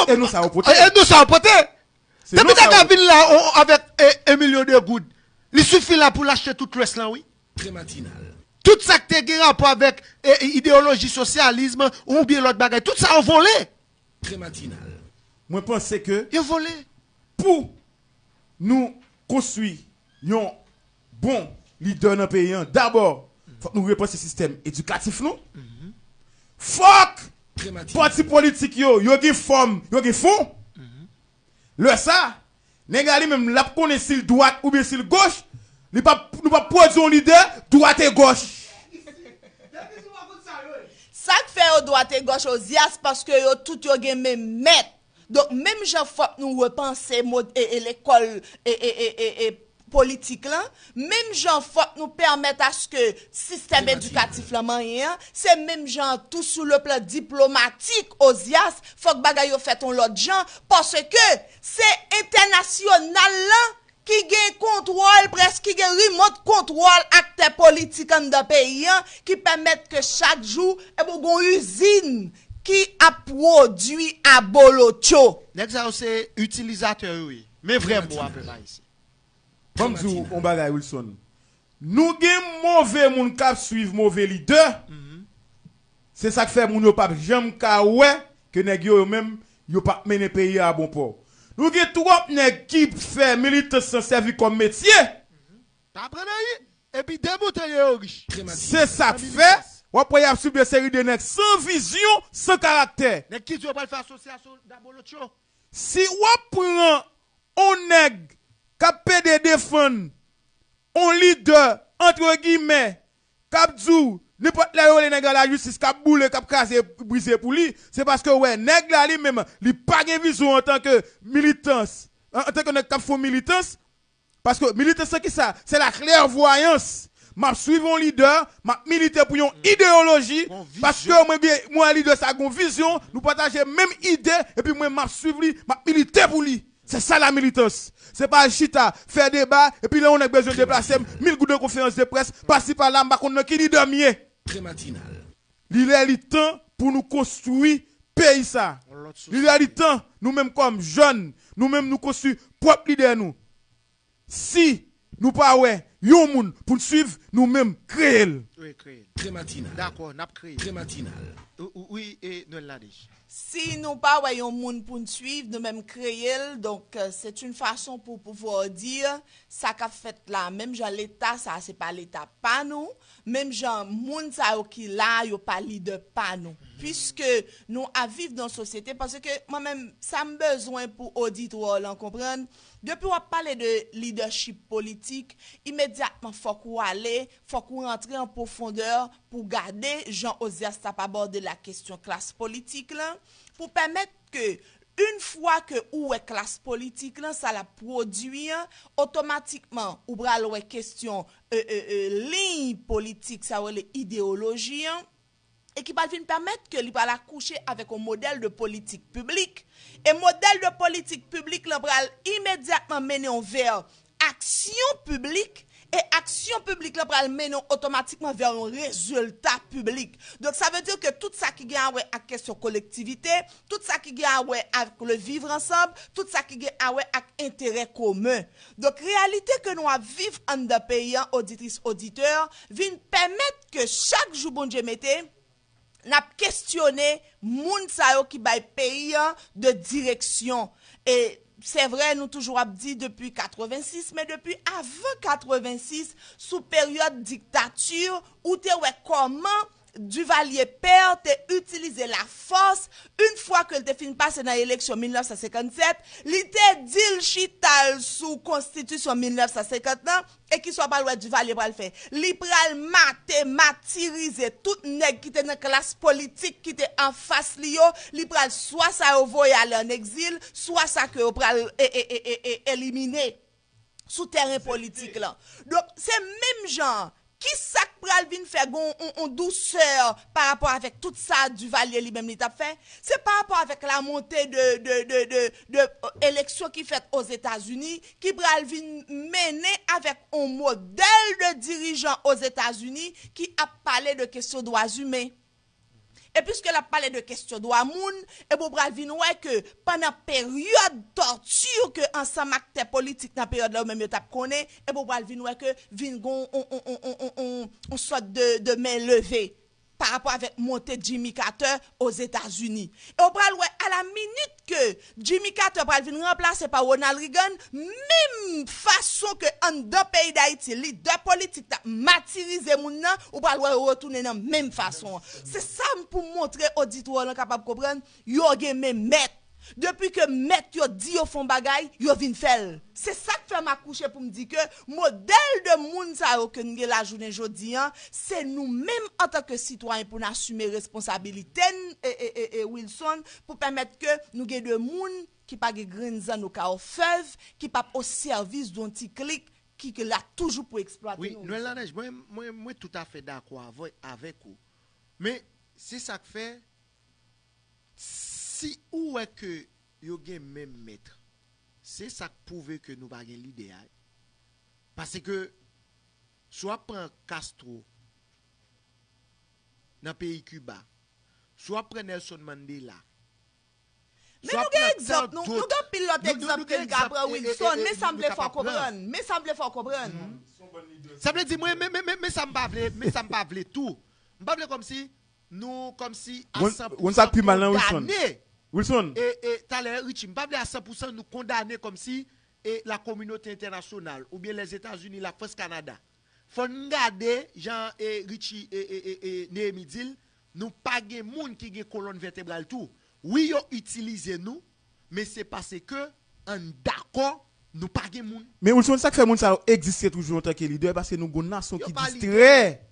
e nou sa yo pote. E nou sa yo pote. Depi nèg la vin la avèk, e, un million de goud, li sifi la pou l achte tout lwès lan, wi. Tout sa k te gen rapò avèk, e, ideyoloji sosyalism oubyen lòt bagay, tout sa yo vole. Mwen panse ke yo vole. Pou nou konstwi yon bon lidè nan peyi an, dabò, fòk nou repanse sistèm edikatif nou. Fòk pati politik yo, yo gen fòm, yo gen fon. Lè sa, nèg la li menm, l ap konnen si l dwat oubyen si l goch, li p ap, nou p ap pwodui yon lidè dwat e gòch. Sa k fè yo dwat e gòch, Ozias, paske yo tout yo gen menm mèt. Donk, menm jan fòk nou repanse mod, e, e lekòl, e, e, e, e, e politik lan, menm jan fòk nou pèmèt aske sistèm edikatif lan manyen an, se menm jan tou sou le plan diplomatik, Ozias, fòk bagay yo fèt yon lòt jan, paske se entènasyonal lan ki gen kontwòl, prèske ki gen remote kontwòl aktè politik anndan peyi an, ki pèmèt ke chak jou, e bon, gon izin ki ap pwodui abolotcho. Nèg sa yo se itilizatè yo ye. Men vrè mo a, pèp ayisyen. Ban m di w yon bagay, Wilson. Nou gen move moun k ap swiv move lidè. Se sa k fè moun yo p ap janm ka wè ke nèg yo, yo menm, yo p ap mennen peyi a a bon pò. Nou gen twòp nèg ki fè militans lan sèvi kòm metye. Pa aprann anyen. Epi de bout an yo, yo rich. Se sa k fè, w ap wè y ap swiv de seri de nèg san vizyon, san karaktè. Nèg ki di yo pral fè asosyasyon dabolotcho. Si w ap pran on nèg k ap pede defann on lidè, antre gimè, k ap di w nenpòt lè yo rele nèg la lajistis, k ap boule, k ap kraze, brize pou li, se paske w wè nèg la li menm, li pa gen vizyon antanke militans, an, antanke nèg k ap fè militans, paske militans se kisa? Se la klèvwayans. M ap swiv yon lidè, m ap milite pou yon ideyoloji, paske mwen gen, mwen wè lidè sa gon vizyon, nou pataje menm ide, epi mwen m ap swiv li, m ap milite pou li. Se sa la militans. Se pa chita, fè deba, epi lè yon nèg bezwen deplase m, mil goud nan konferans de près, pasi pala, m pa konn nan ki lidè m ye. Li lè li tan pou nou konstwi peyi sa. Li lè li tan, nou menm kòm jèn, nou menm nou konstwi pwòp lidè nou. Si nou pa wè yon moun pou n swiv, nou menm kreye l. Wi, kreye l. Prematinal. Dakò, n ap kreye l. Prematinal. Wi, e Nwèl Nadèj. Si nou pa wè yon moun pou n swiv, nou menm kreye l. Donc, euh, c'est une façon pour pouvoir dire sa k ap fèt la, menm jan Leta, sa se pa Leta pa nou, menm jan moun sa yo ki la, yo pa lidè pa nou. Piske nou ap viv nan sosyete, paske mwen menm, sa m bezwen pou oditwè w lan konprann, depi w ap pale de lidèchip politik, imedyatman fòk ou ale, fòk ou rantre an pwofondè pou gade jan Ozias t ap abòde la kesyon klas politik lan, pou pèmèt ke, yon fwa ke ou wè klas politik lan, sa l ap pwodui an, otomatikman, ou pral wè kesyon, e, e, e, liy politik, sa yo rele ideyoloji an, e ki pral vin pèmèt ke li pral akouche avèk yon modèl de politik piblik. E modèl de politik piblik lan pral imedyatman mennen w vè aksyon piblik, e aksyon piblik lan pral mennen w otomatikman vè yon rezilta piblik. Donk, sa vle di ke tout sa ki gen a wè ak kesyon kolektivite, tout sa ki gen a wè ak le vivre ensemble, tout sa ki gen a wè ak enterè komen. Donk, reyalite ke nou ap viv anndan peyi an, oditris, oditè, vin pèmèt ke chak jou Bondye mete, n ap kesyone moun sa yo ki bay peyi an de direksyon. E se vre, nou toujou ap di depi katrevensis, men depi avan katrevensis, sou peryòd diktati, ou te wè kòman Duvalier pè te itilize lafòs, yon fwa ke l te fin pase nan eleksyon mil nèf san senkann sèt, li te di l chita l sou konstitisyon mil nèf san senkant lan, e kisa w pral wè Duvalier pral fè? Li pral mate, matirize tout nèg ki te nan klas politik ki te anfas li yo, li pral swa sa yo voye ale an egzil, swa sa ke yo pral e, e, e, e, e, elimine sou teren politik lan. Donk, se menm jan, kisa k pral vin fè gon on, on dousè pa rapò avèk tout sa Duvalier li menm li t ap fè? Se pa rapò avèk la montée de, de, de, de, de, euh, eleksyon ki fèt Ozetazini, ki pral vin mennen avèk on modèl de dirijan Ozetazini ki ap pale de kesyon dwa imen. E piske l ap pale de kesyon dwa moun, ebyen w pral vin wè ke pandan peryòd tòti ke ansanm aktè politik nan peryòd la yo menm yo t ap konnen, ebyen w pral vin wè ke vin gon on, on, on, on, on, on, on sòt de, de men leve pa rapò avèk monte Jimmy Carter Ozetazini. E w pral wè alaminit ke Jimmy Carter pral vin ranplase pa Ronald Reagan, menm fason ke anndan peyi Dayiti, lidè politik t ap matirize moun nan, ou pral wè yo retounen nan menm fason an. Se sa m pou montre oditwè w lan kapab konprann, yo gen men mèt. Depi ke mèt yo di yo fè yon bagay, yo vin fè l. Se sa k fè m akouche pou m di ke modèl de moun sa yo ke n gen la jounen jodi an, se nou menm antanke sitwayen pou n asime responsabilite n, e, e, e, e Wilson, pou pèmèt ke nou gen de moun ki pa gen grenn zanno ka ofèv, ki p ap o sèvis de yon ti klik ki, ke l ap toujou pou eksplwate nou. Wi, Nwèl Lanèj, mwen, mwen, mwen toutafè dakò avè, avèk ou. Men, se sa k fè, si ou wè ke yo gen menm mèt, se sa k pwouve ke nou pa gen lidè a. Paske, si w ap pran Castro nan peyi Kiba, si w ap pran Nelson Mandela, Men nou gen egzanp, nou, nou gen anpil lòt egzanp ke n ka pran, Wilson, men sa m vle fè w konprann, men sa m vle fè w konprann. Sa vle di, mwen, men, men, men, men sa m pa vle, men sa m pa vle tou. M pa vle kòmsi, nou, kòmsi, a san pou san kondane. Wilson. E, e, talè, Richie, m pa vle a san pou san nou kondane kòmsi, e, la kominote entènasyonal, oubyen Lèzetazini, Lafrans, Kanada. Fò n gade jan, e, Richie, e, e, e, e, Néhémie di l, nou pa gen moun ki gen kolòn vètebral tou. Wi, yo itilize nou, men se paske ann dakò nou pa gen moun. Men Wilson, sa k fè moun sa yo egziste toujou antanke lidè, paske nou gon nasyon ki distrè.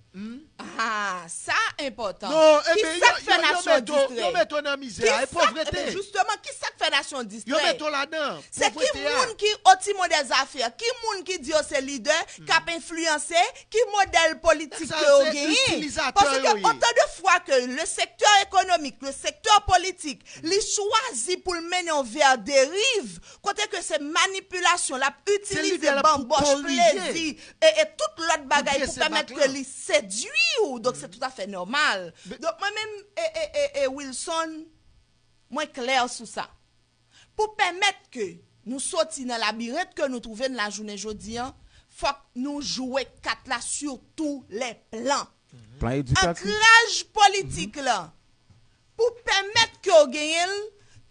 Ah, sa enpòtan. Kisa k fè nasyon distrè? Yo mete w nan mizè a, e povrete. Jisteman, kisa k fè nasyon distrè? Yo mete w ladan, povrete a. Se ki moun ki o timon dè zafè, ki moun ki di yo se lidè, k ap enfliyanse, ki modèl politik ke yo genyen. Paske otan de fwa ke le sektè ekonomik, le sektè politik, li chwazi pou l mennen w vè deriv, kote ke se manipilasyon, l ap itilize banbòch, plezi, e, e tout lòt bagay pou pèmèt ke li sedui w. Donk, se toutafè nòmal. Donk, mwen menm, e, e, e, e Wilson, Mwen klè sou sa. Pou pèmèt ke nou soti nan labirent ke nou twouve n lajounen jodi an, fòk nou jwe kat la sur tous les plans. Plan edikatif. Ankraj politik la, pou pèmèt ke w genyen l,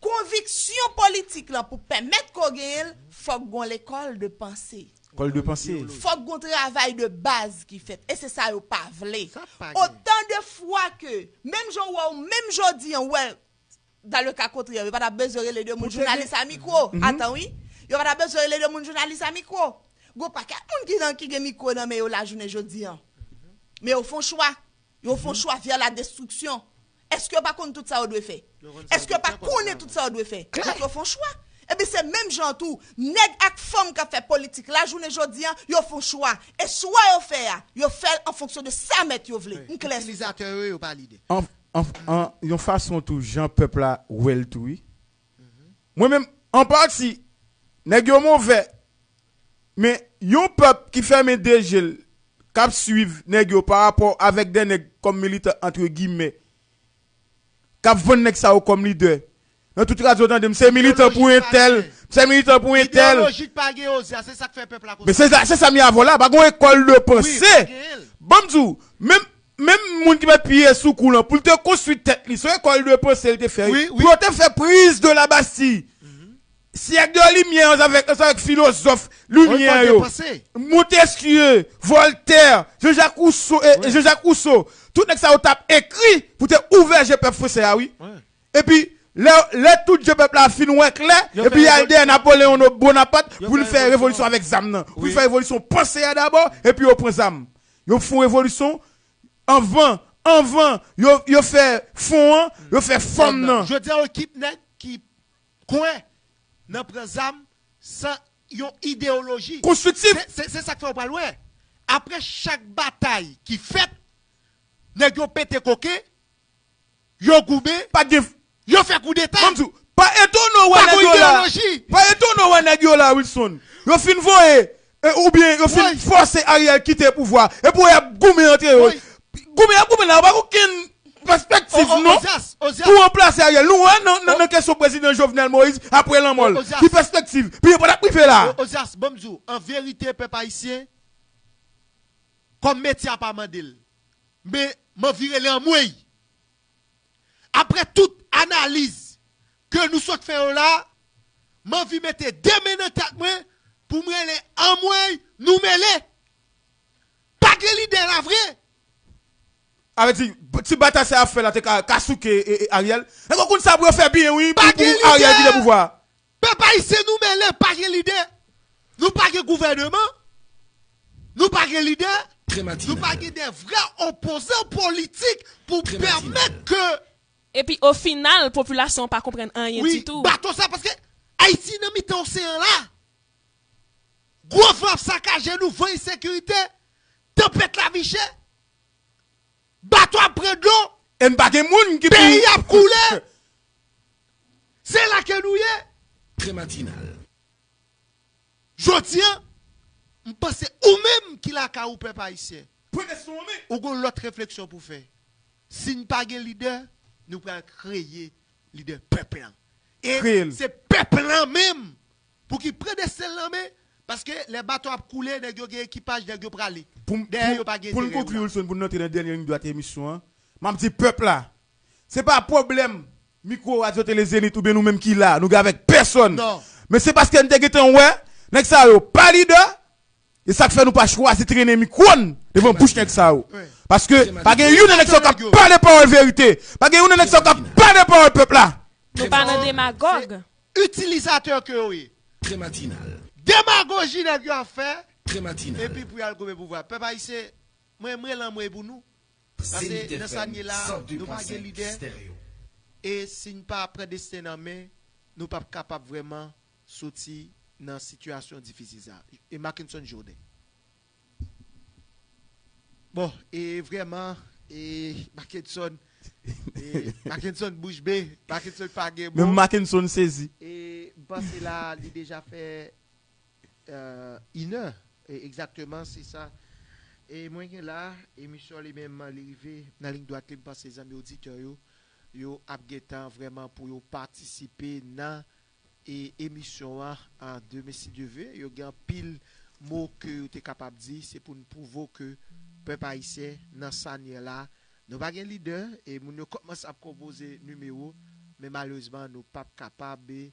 konviksyon politik la, pou pèmèt ke w genyen l, fòk gon lekòl de panse. Kòl de panse. Fòk gon travay de baz ki fèt. E se sa yo pa vle. Sa pa gen. Otan de fwa ke, menm jan w wè w, menm jodi an, w wè, dans le cas contraire, yo pa ta bezwen rele de moun jounalis a mikwo. Atan wi. Yo pa ta bezwen rele de moun jounalis a mikwo. Gon pakèt moun ki nan ki gen mikwo nan men yo lajounen jodi an. Men yo fon chwa. Yo fon chwa vè la destriksyon. Èske yo pa konn tout sa yo dwe fè? Èske yo pa konnen tout sa yo dwe fè? Donk yo fon chwa. Epi se menm jan tou, nèg ak fanm k ap fè politik lajounen jodi an, yo fon chwa. E chwa yo fè a, yo fè l an fonksyon de sa mèt yo vle. M klè sou sa. Itilizatè yo, yo pa lidè. An, an, an yon fason tou, jan pèp la wè l tou, wi. Mwen menm, an pati, nèg yo movè. Men yon pèp ki fèmen de je l, k ap swiv nèg yo pa rapò avèk de nèg kòm militan, antre gimè, k ap vann nèg sa yo kòm lidè. Nan tout radyo w tande m, se militan pou entèl, se militan pou entèl. Ideyolojik pa gen, Ozyas, se sa k fè pèp la konsa. Men se sa, se sa m ye avè w la, pa gon ekòl de Wi, panse. Pa gen l. Ban m di w, menm, menm moun ki mèt pye sou kou lan, pou l te konstwi tèt li, se yon ekòl de panse l te fè. Wi, wi. Pou yo te fè priz de la Bastille. Syèk de limyè, ansanm avèk, ansanm avèk filozòf limyè Ekòl de yo. panse. Montesquieu, Voltaire, Jean-Jacques Rousseau, e, Wi. Jean-Jacques Rousseau. Tout nèg sa yo t ap ekri pou te ouvè je pèp fransè a, wi. Wi. Epi, lè, lè tout je pèp la fin wè klè, Yo epi fè y al dèyè revolisyon. Napoléon Bonaparte Yo pou l fè fè revolisyon. Revolisyon avèk zam nan. Pou l Wi. Fè revolisyon panse a dabò, epi yo pran zam. Yo fon revolisyon anvan, anvan yo, yo fè fon an, yo fè fòm nan. Jodi a, yon ekip nèg ki kwè nan pran zam san yon ideyoloji. Konstriktif. Se- Se se sa k fè w pral wè. Apre chak batay ki fèt, nèg yo pete koke, yo goumen, Pa gen. Yo fè koudeta. Ban m di w, pa etone w wè Pa nèg gon yo la. Ideyoloji. Pa etone w wè nèg yo la, Wilson. Yo fin voye, e, oubyen yo fin Wi. Fòse Ariel kite pouvwa. Epi w y ap goumen antre yo. Wi. Goumen y ap goumen la, yo pa gen okenn pèspektiv, O- o- non. Ozyas, Ozyas. Pou ranplase Ariel. Nou wè nan, nan, nan kesyon prezidan Jovenel Moïse, apre lanmò l. O- Ozyas. Ki pèspektiv? Pi yo pa t ap rive la. O- Ozyas, ban m di w, an verite, pèp ayisyen, kòm metye a pa mande l, men m anvi rele anmwey. Apre tout analiz ke nou sot fè yo la, m anvi mete de men nan tèt mwen pou m rele anmwey, nou mele. Pa gen lidè la vre. Avè di, ti batay sa y ap fè la te ka, ka souke, e, e, Ariel. Nèg yo konn sa pou yo fè byen, wi, pou, Pa gen pou Ariel lidè. Kite pouvwa. Pèp ayisyen, nou mele, pa gen lidè. Nou pa gen gouvèneman. Nou pa gen lidè. Très matinal. Nou pa gen de vrè opozan politik pou Très matinal. Pèmèt ke Epi, o final, popilasyon an pa konprann anyen wi, ditou. Bato sa, paske Ayiti nan mitan oseyan la. Gwo van ap sakaje nou, van ensekirite, tanpèt lavi chè. Bato ap pran dlo, E m pa gen moun ki pou. Peyi ap koule. Se la ke nou ye. Très matinal. Jodi an, m panse ou menm ki lakay ou, pèp ayisyen, Pran kesyon an men. ou gon lòt refleksyon pou fè. Si n pa gen lidè, nou pral kreye lidè pèp lan. E Kreye l. Se pèp lan menm pou ki pran desten l nan men, paske lè bato ap koule, nèg yo gen ekipaj, nèg yo prale. Pou m- Dèyè pou- yo pa gen Pou n enterè konkli, la. Wilson, pou n antre nan dènye liy dwat emisyon an, m ap di pèp la, se pa pwoblèm mikwo, radyo, tele Zenith oubyen nou menm ki la, nou gen avèk pèsonn. Non. Men se paske n te gentan wè nèg sa yo pa lidè, e sa k fè nou pa chwazi trennen mikwo n devan bouch nèg sa yo. Wi. Paske pa gen youn nan nèg sa yo k ap pale pawòl verite. Pa gen youn nan nèg sa yo k ap pale pawòl pèp la. Nou pa nan demagòg. Itilizatè ke yo ye. Très matinal. Demagoji nèg yo ap fè, Très matinal. Epi pou y al goumen pouvwa. Pèp ayisyen, mwen, mwen lanmwe pou nou. Paske Zenith nan sa n ye la, F M, nou pa gen lidè. cent deux point cinq stereo. E si n pa pran desten nan men, nou p ap kapab vrèman soti nan sitiyasyon difisil sa. E Mackenson Jourdain. Bon, e vrèman, e Mackenson, e Mackenson bouch be, Mackenson pa gen mo. Menm Mackenson sezi. E m panse la, li deja fè euh, inè. E egzakteman, se sa. E mwen gen la, emisyon li menm, li rive nan liy dwat li, m panse zanmi oditè yo, yo ap gentan vrèman pou yo patisipe nan e emisyon an an demen si Dye ve. Yo gen anpil mo ke yo te kapab di. Se pou n pwouve ke pèp ayisyen nan sa n ye la, nou pa gen lidè e moun yo kòmanse ap konpoze nimewo, men malerezman nou p ap kapab e,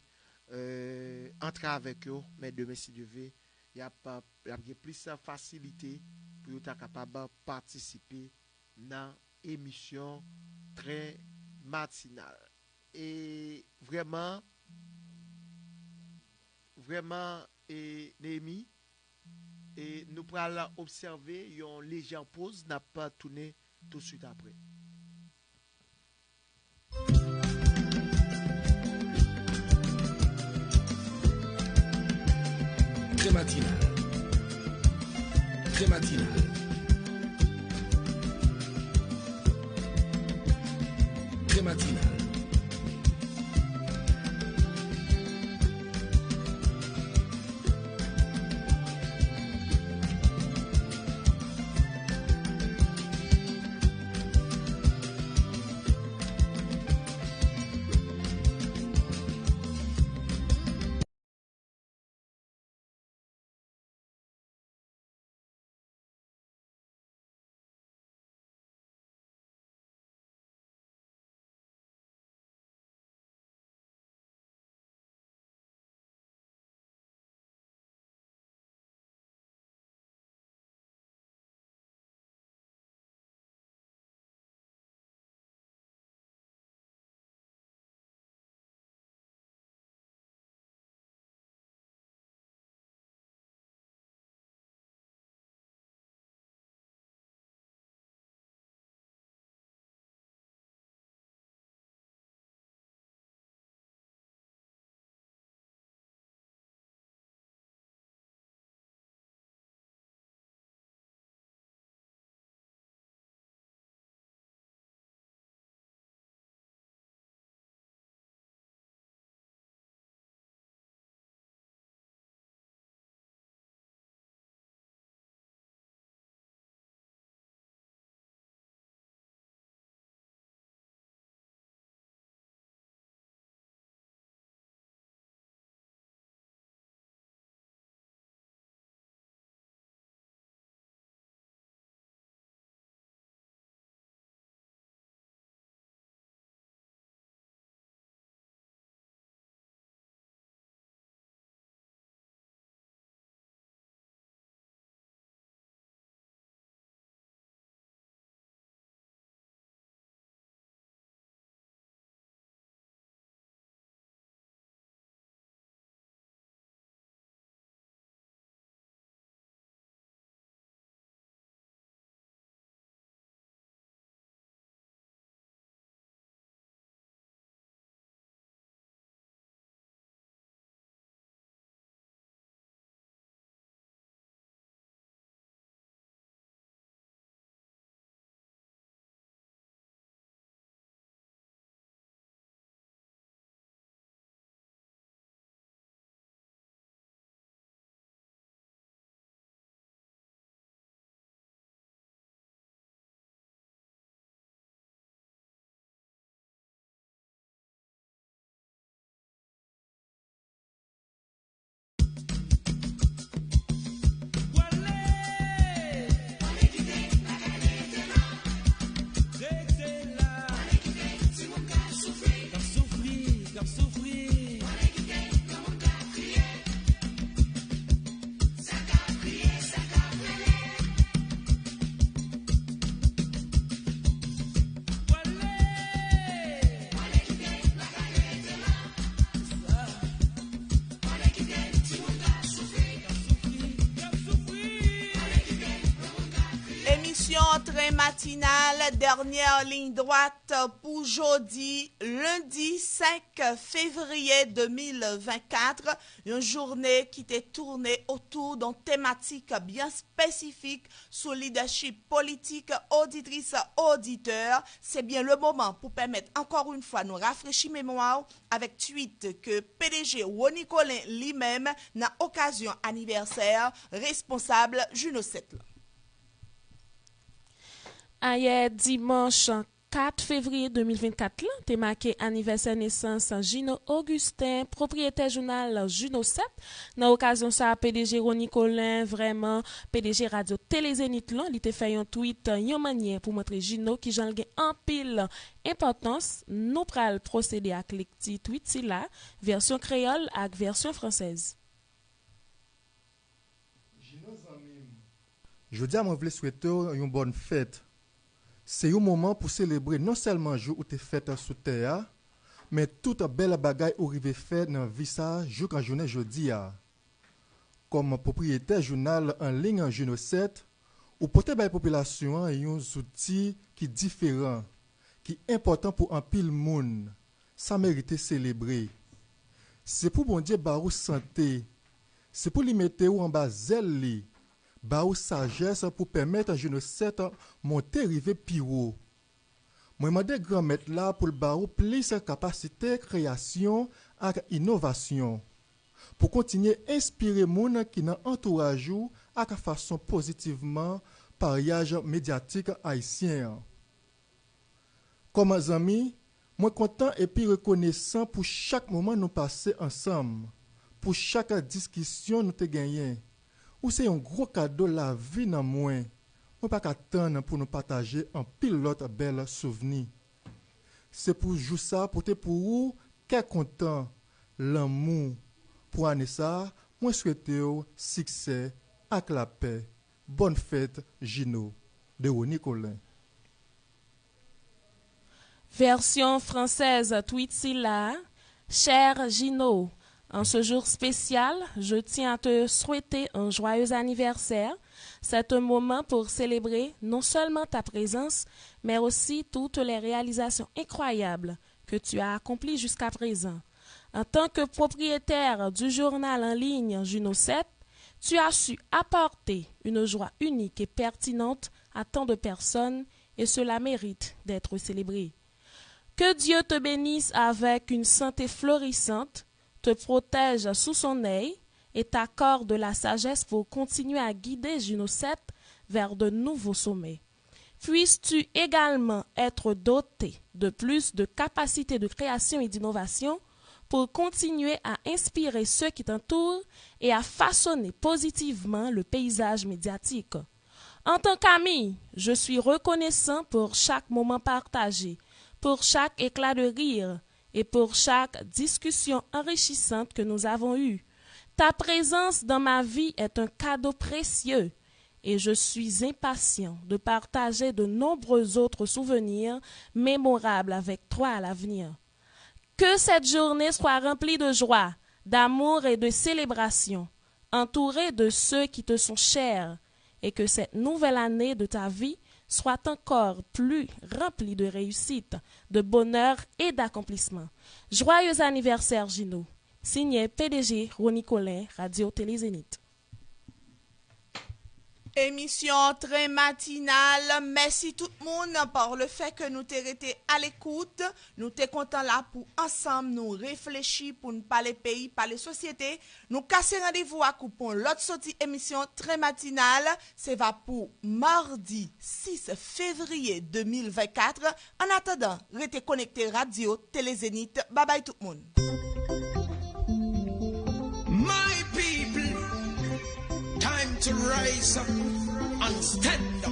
antre avèk yo. Men demen si Dye ve, y ap, y ap gen plis fasilite pou yo ta kapab patisipe nan emisyon Tren Matinal. E vrèman, vrèman, e Neyemi, e nou pral obsève yon lejè poz, n ap tounen touswit apre. Tren Matinal. Tren Matinal. Tren Matinal. Emisyon Tren Matinal, dènyè liy dwat pou jodi, lendi senk fevriye de mil vennkat, yon jounen ki te tounen otou yon tematik byen espesifik sou lidèchip politik. Oditris, oditè, se byen le moman pou pèmèt ankò yon fwa nou rafrechi memwa w avèk twit ke P D G Rony Colin li menm nan okazyon anivèsè responsab Juno sèt lan. Ayè dimanch kat fevriye de mil vennkat lan te make anivèsè nesans Gino Augustin, pwopriyetè jounal Juno sèt. Nan okazyon sa a, P D G Rony Colin, vrèman P D G Radyo Tele Zenith lan, li te fè yon tweet, yon mannyè pou montre Gino kijan l gen anpil enpòtans. Nou pral pwosede ak lekti tweet sila, vèsyon kreyòl ak vèsyon fransèz. Jodi a, mwen vle swete w yon bòn fèt. Se yon moman pou selebre non sèlman jou ou te fèt sou tè a, men tout bèl bagay ou rive fè nan vi sa a jouk an jounen jodi a. Kòm pwopriyetè jounal an liy Juno sèt, ou pote bay popilasyon an yon zouti ki diferan, ki enpòtan pou anpil moun. Sa merite selebre. Se pou Bondye ba ou sante. Se pou li mete ou anba zèl li, ba ou sajès pou pèmèt Juno sèt monte rive pi wo. Mwen mande Granmèt la pou l ba ou plis kapasite kreyasyon ak inovasyon, pou kontinye enspire moun ki nan antouraj ou ak fason pozitivman paryaj medyatik ayisyen an. Kòm zanmi, mwen kontan epi rekonesan pou chak moman nou pase ansanm, pou chak diskisyon nou te genyen. Ou se yon gwo kado lavi nan mwen. Mwen pa ka tann pou nou pataje anpil lòt bèl souvni. Se pou jou sa pote pou ou kè kontan, lanmou. Pou ane sa a, mwen swete w siksè ak lapè. Bòn fèt, Jino, de Rony Colin. Version française, tweet sila. Cher Gino, en ce jour spécial, je tiens à te souhaiter un joyeux anniversaire. C'est un moment pour célébrer non seulement ta présence, mais aussi toutes les réalisations incroyables que tu as accomplies jusqu'à présent. En tant que propriétaire du journal en ligne Juno sept, tu as su apporter une joie unique et pertinente à tant de personnes, et cela mérite d'être célébré. Que Dieu te bénisse avec une santé florissante, te protège sous son œil et t'accorde la sagesse pour continuer à guider Juno sept vers de nouveaux sommets. Puisses-tu également être doté de plus de capacités de création et d'innovation pour continuer à inspirer ceux qui t'entourent et à façonner positivement le paysage médiatique. En tant qu'ami, je suis reconnaissant pour chaque moment partagé, pour chaque éclat de rire et pour chaque discussion enrichissante que nous avons eue. Ta présence dans ma vie est un cadeau précieux et je suis impatient de partager de nombreux autres souvenirs mémorables avec toi à l'avenir. Que cette journée soit remplie de joie, d'amour et de célébration, entourée de ceux qui te sont chers, et que cette nouvelle année de ta vie soit encore plus remplie de réussite, de bonheur et d'accomplissement. Joyeux anniversaire, Gino. Signé P D G Rony Colin, Radio Télé Zénith. Emisyon Tren Matinal. Mèsi tout moun par le fait que nou te rete a lekout. Nou te kontan la pou ansanm nou reflechi, pou n pale peyi, pale sosyete. Nou kase randevou ak ou pou yon lòt soti emisyon Tren Matinal. Se va pou madi sis fevriye de mil vennkat. An atandan, rete konekte Radyo Tele Zenith. Babay tout moun. My people, time to rise up and stand